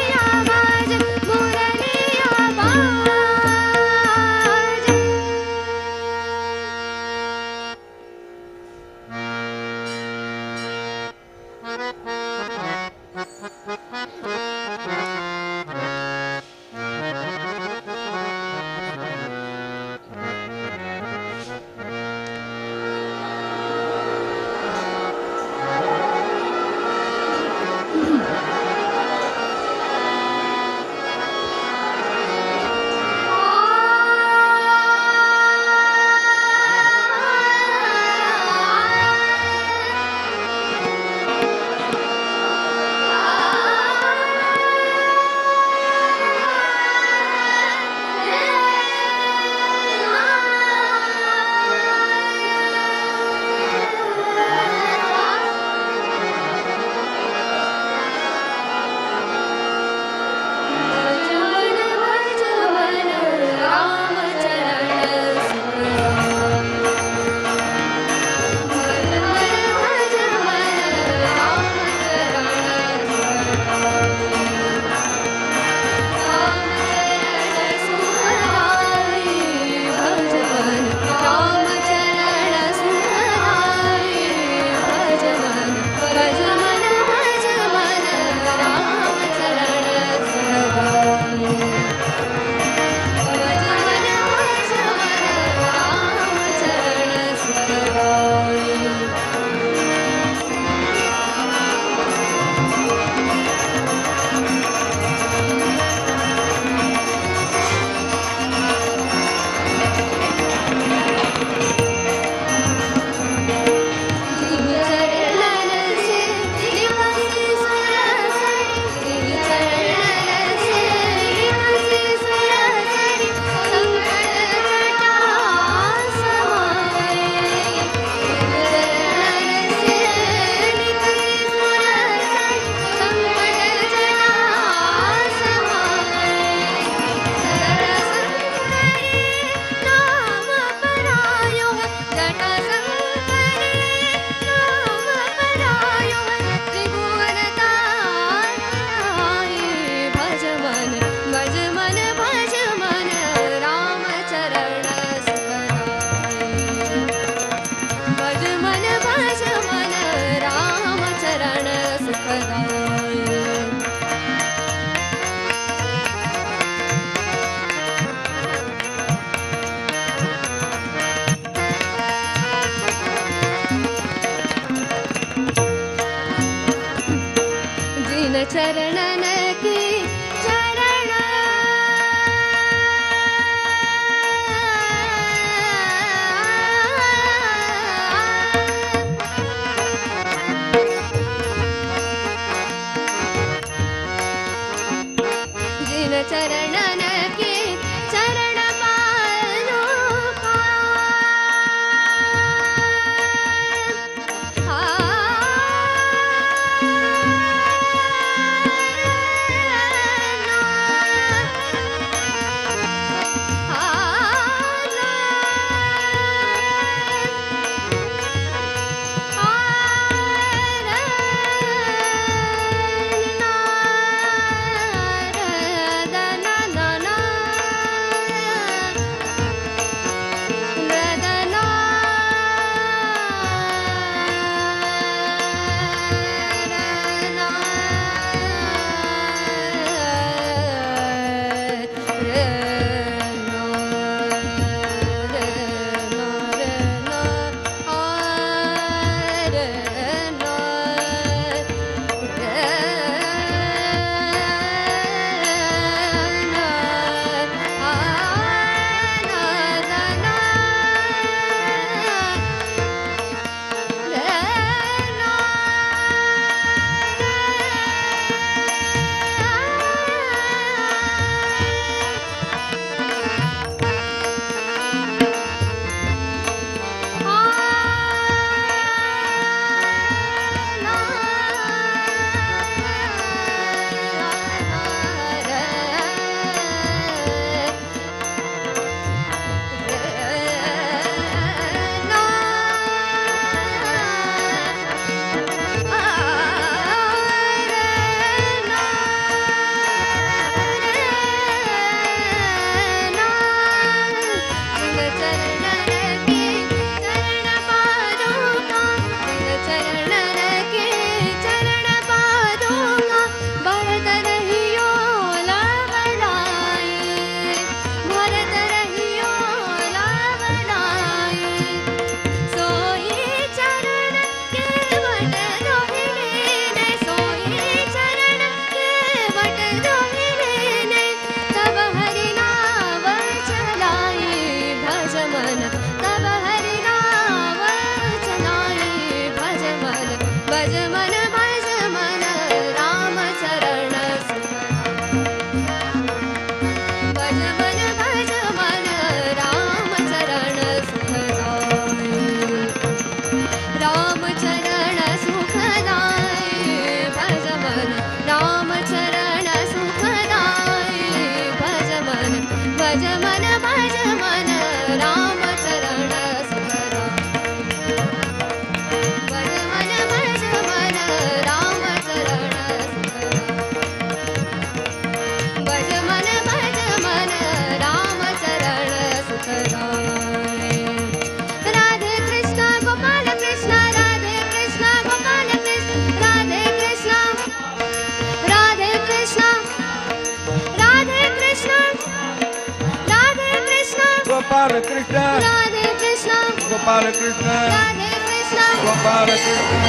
गोपाल कृष्ण राधे कृष्ण गोपाल कृष्ण राधे कृष्ण गोपाल कृष्ण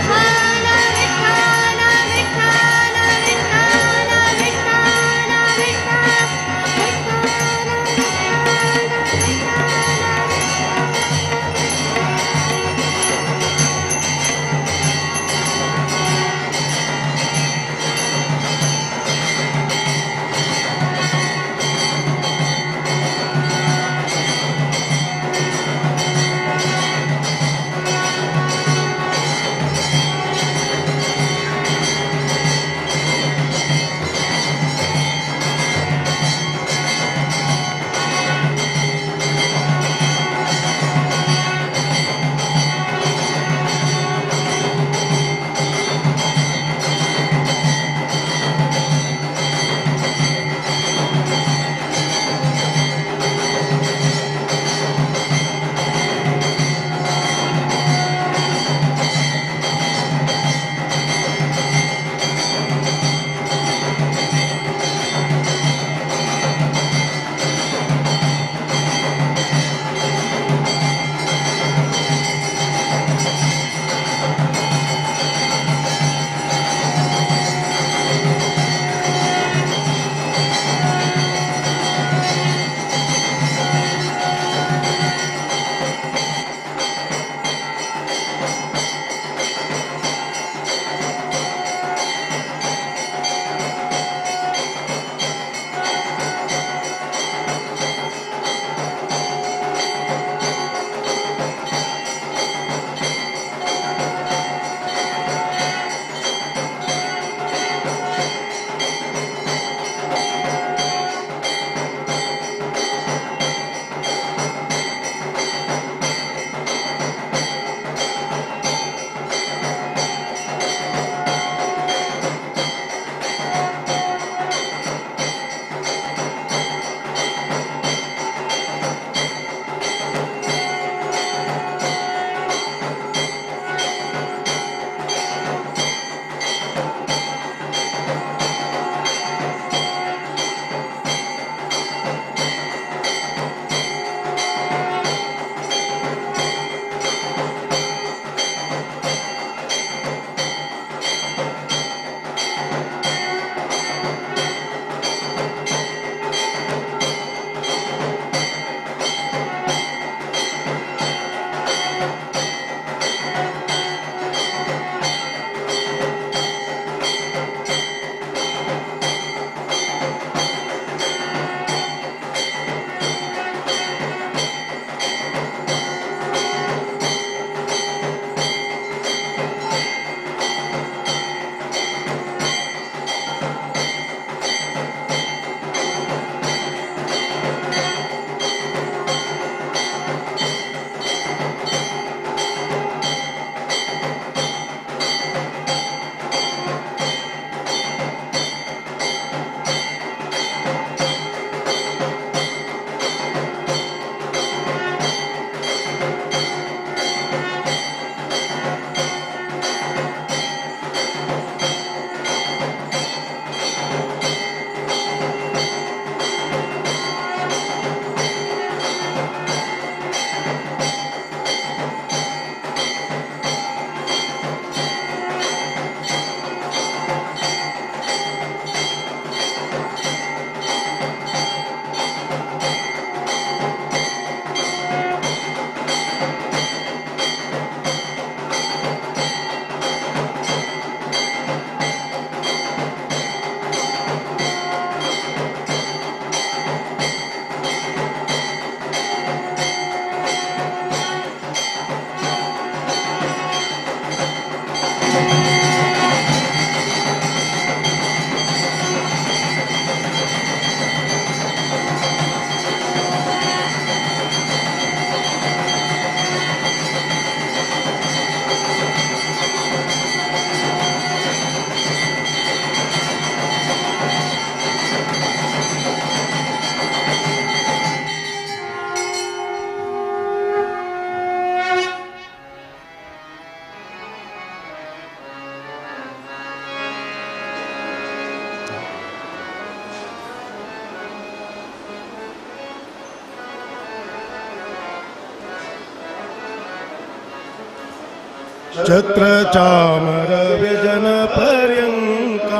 विठ्ठल विठ्ठल विठ्ठल विठ्ठल विठ्ठल विठ्ठल ಛತ್ರಚಾಮರ ವ್ಯಜನ ಪರ್ಯಂಕ,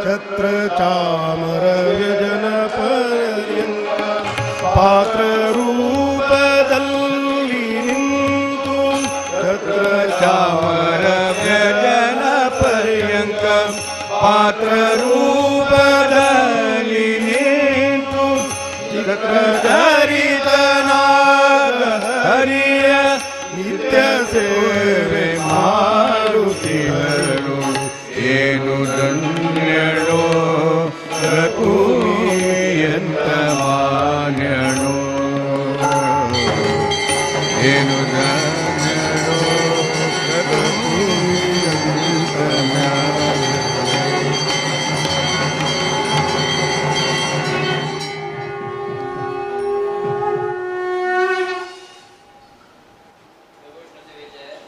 ಛತ್ರಚಾಮರ ವ್ಯಜನ ಪರ್ಯಂಕ, ಪಾತ್ರ ರೂಪದಲ್ಲಿ ನಿಂತು, ಛತ್ರಚಾಮರ ವ್ಯಜನ ಪರ್ಯಂಕ, ಪಾತ್ರ ರೂಪದಲ್ಲಿ ನಿಂತು, ಚಕ್ರಧರಿತನಾದ ಹರಿಯ ನಿತ್ಯ ಸೇವೆ ಮಾಡುತ್ತಿಹಳು. ಏನು ಧನ್ಯಳೋ ರಘುವಿಯಂತ ಮಾನ್ಯಳೋ, ಏನು ಧನ್ಯಳೋ ರಘುವಿಯಂತ ಮಾನ್ಯಳೋ. Devotional Vijaya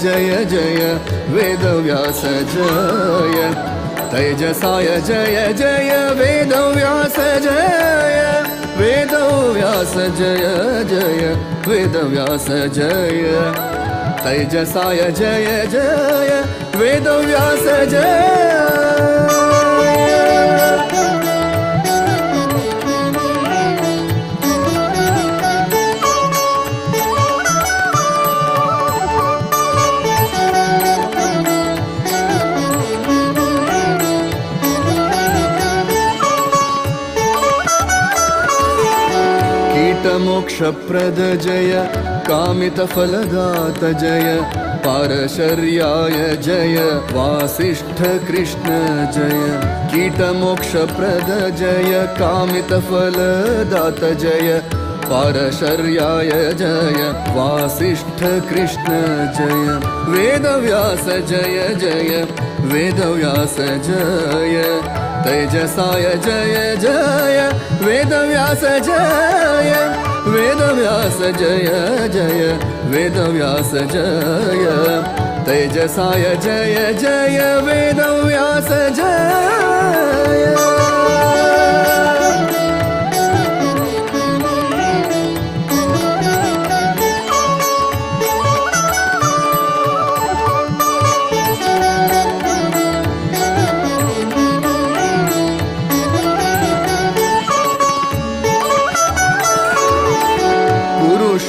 जय जय वेदव्यास जय तेजसाय जय जय वेदव्यास जय वेदव्यास जय जय वेदव्यास जय तेजसाय जय जय वेदव्यास जय। मोक्षप्रद जय कामितफलदात जय पारशर्याय जय वासिष्ठ कृष्ण जय कीटमोक्षप्रद जय कामितफलदात जय पारशर्याय जय वासिष्ठ कृष्ण जय वेदव्यास जय जय वेदव्यास जय तेजसाय जय जय वेदव्यास जय वेदव्यास जय जय वेदव्यास जय तेजसाय जय जय वेदव्यास जय।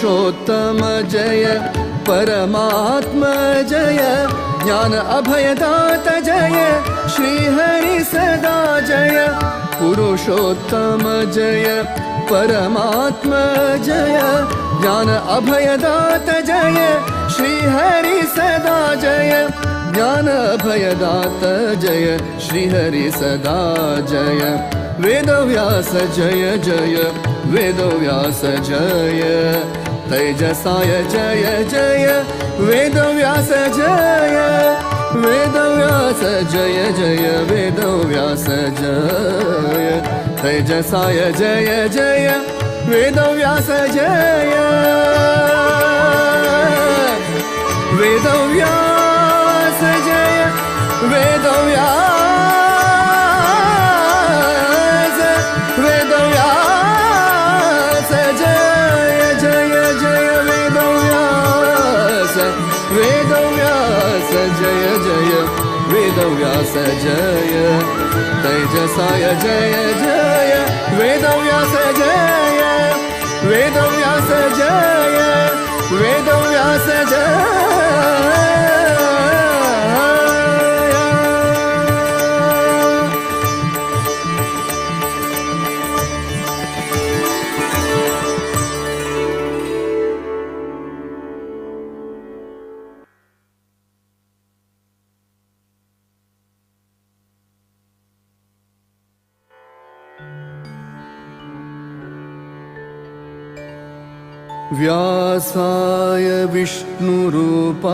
पुरुषोत्तम जय परमात्म जय ज्ञान अभयदात जय श्री हरि सदा जय पुरुषोत्तम जय परमात्म जय ज्ञान अभयदात जय श्री हरि सदा जय ज्ञान अभयदात जय श्री हरि सदा जय वेदव्यास जय जय वेदव्यास जय तेजसाय जय जय वेदव्यास जय वेदव्यास जय जय वेदव्यास जय तेजसाय जय जय वेदव्यास जय वेदव्यास जय वेदव्यास वेदव्यास जय जय जय वेदव्यास वेदव्यास जय जय वेदव्यास जय तेजसाय जय जय वेदव्यास जय वेदव्यास जय वेदव्यास जय। व्यासाय विष्णुरूपाय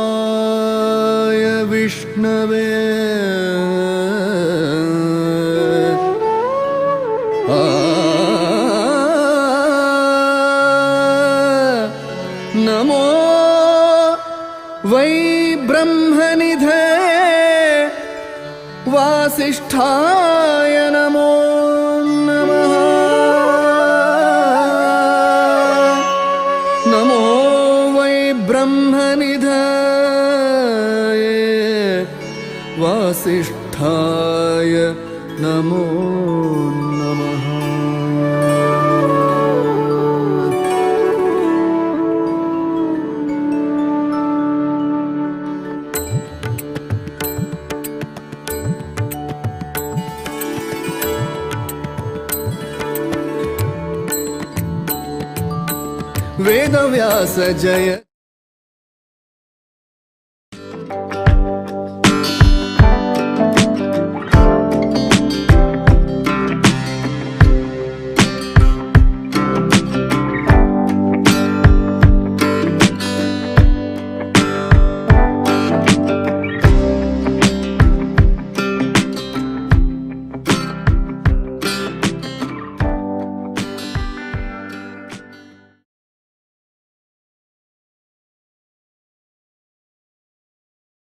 व्यासरूपाय विष्णवे नमो वै ब्रह्मनिधये वासिष्ठाय नमो नमः। नमो वै ब्रह्मनिधये वासिष्ठाय नमो नमः। वेदव्यास जय।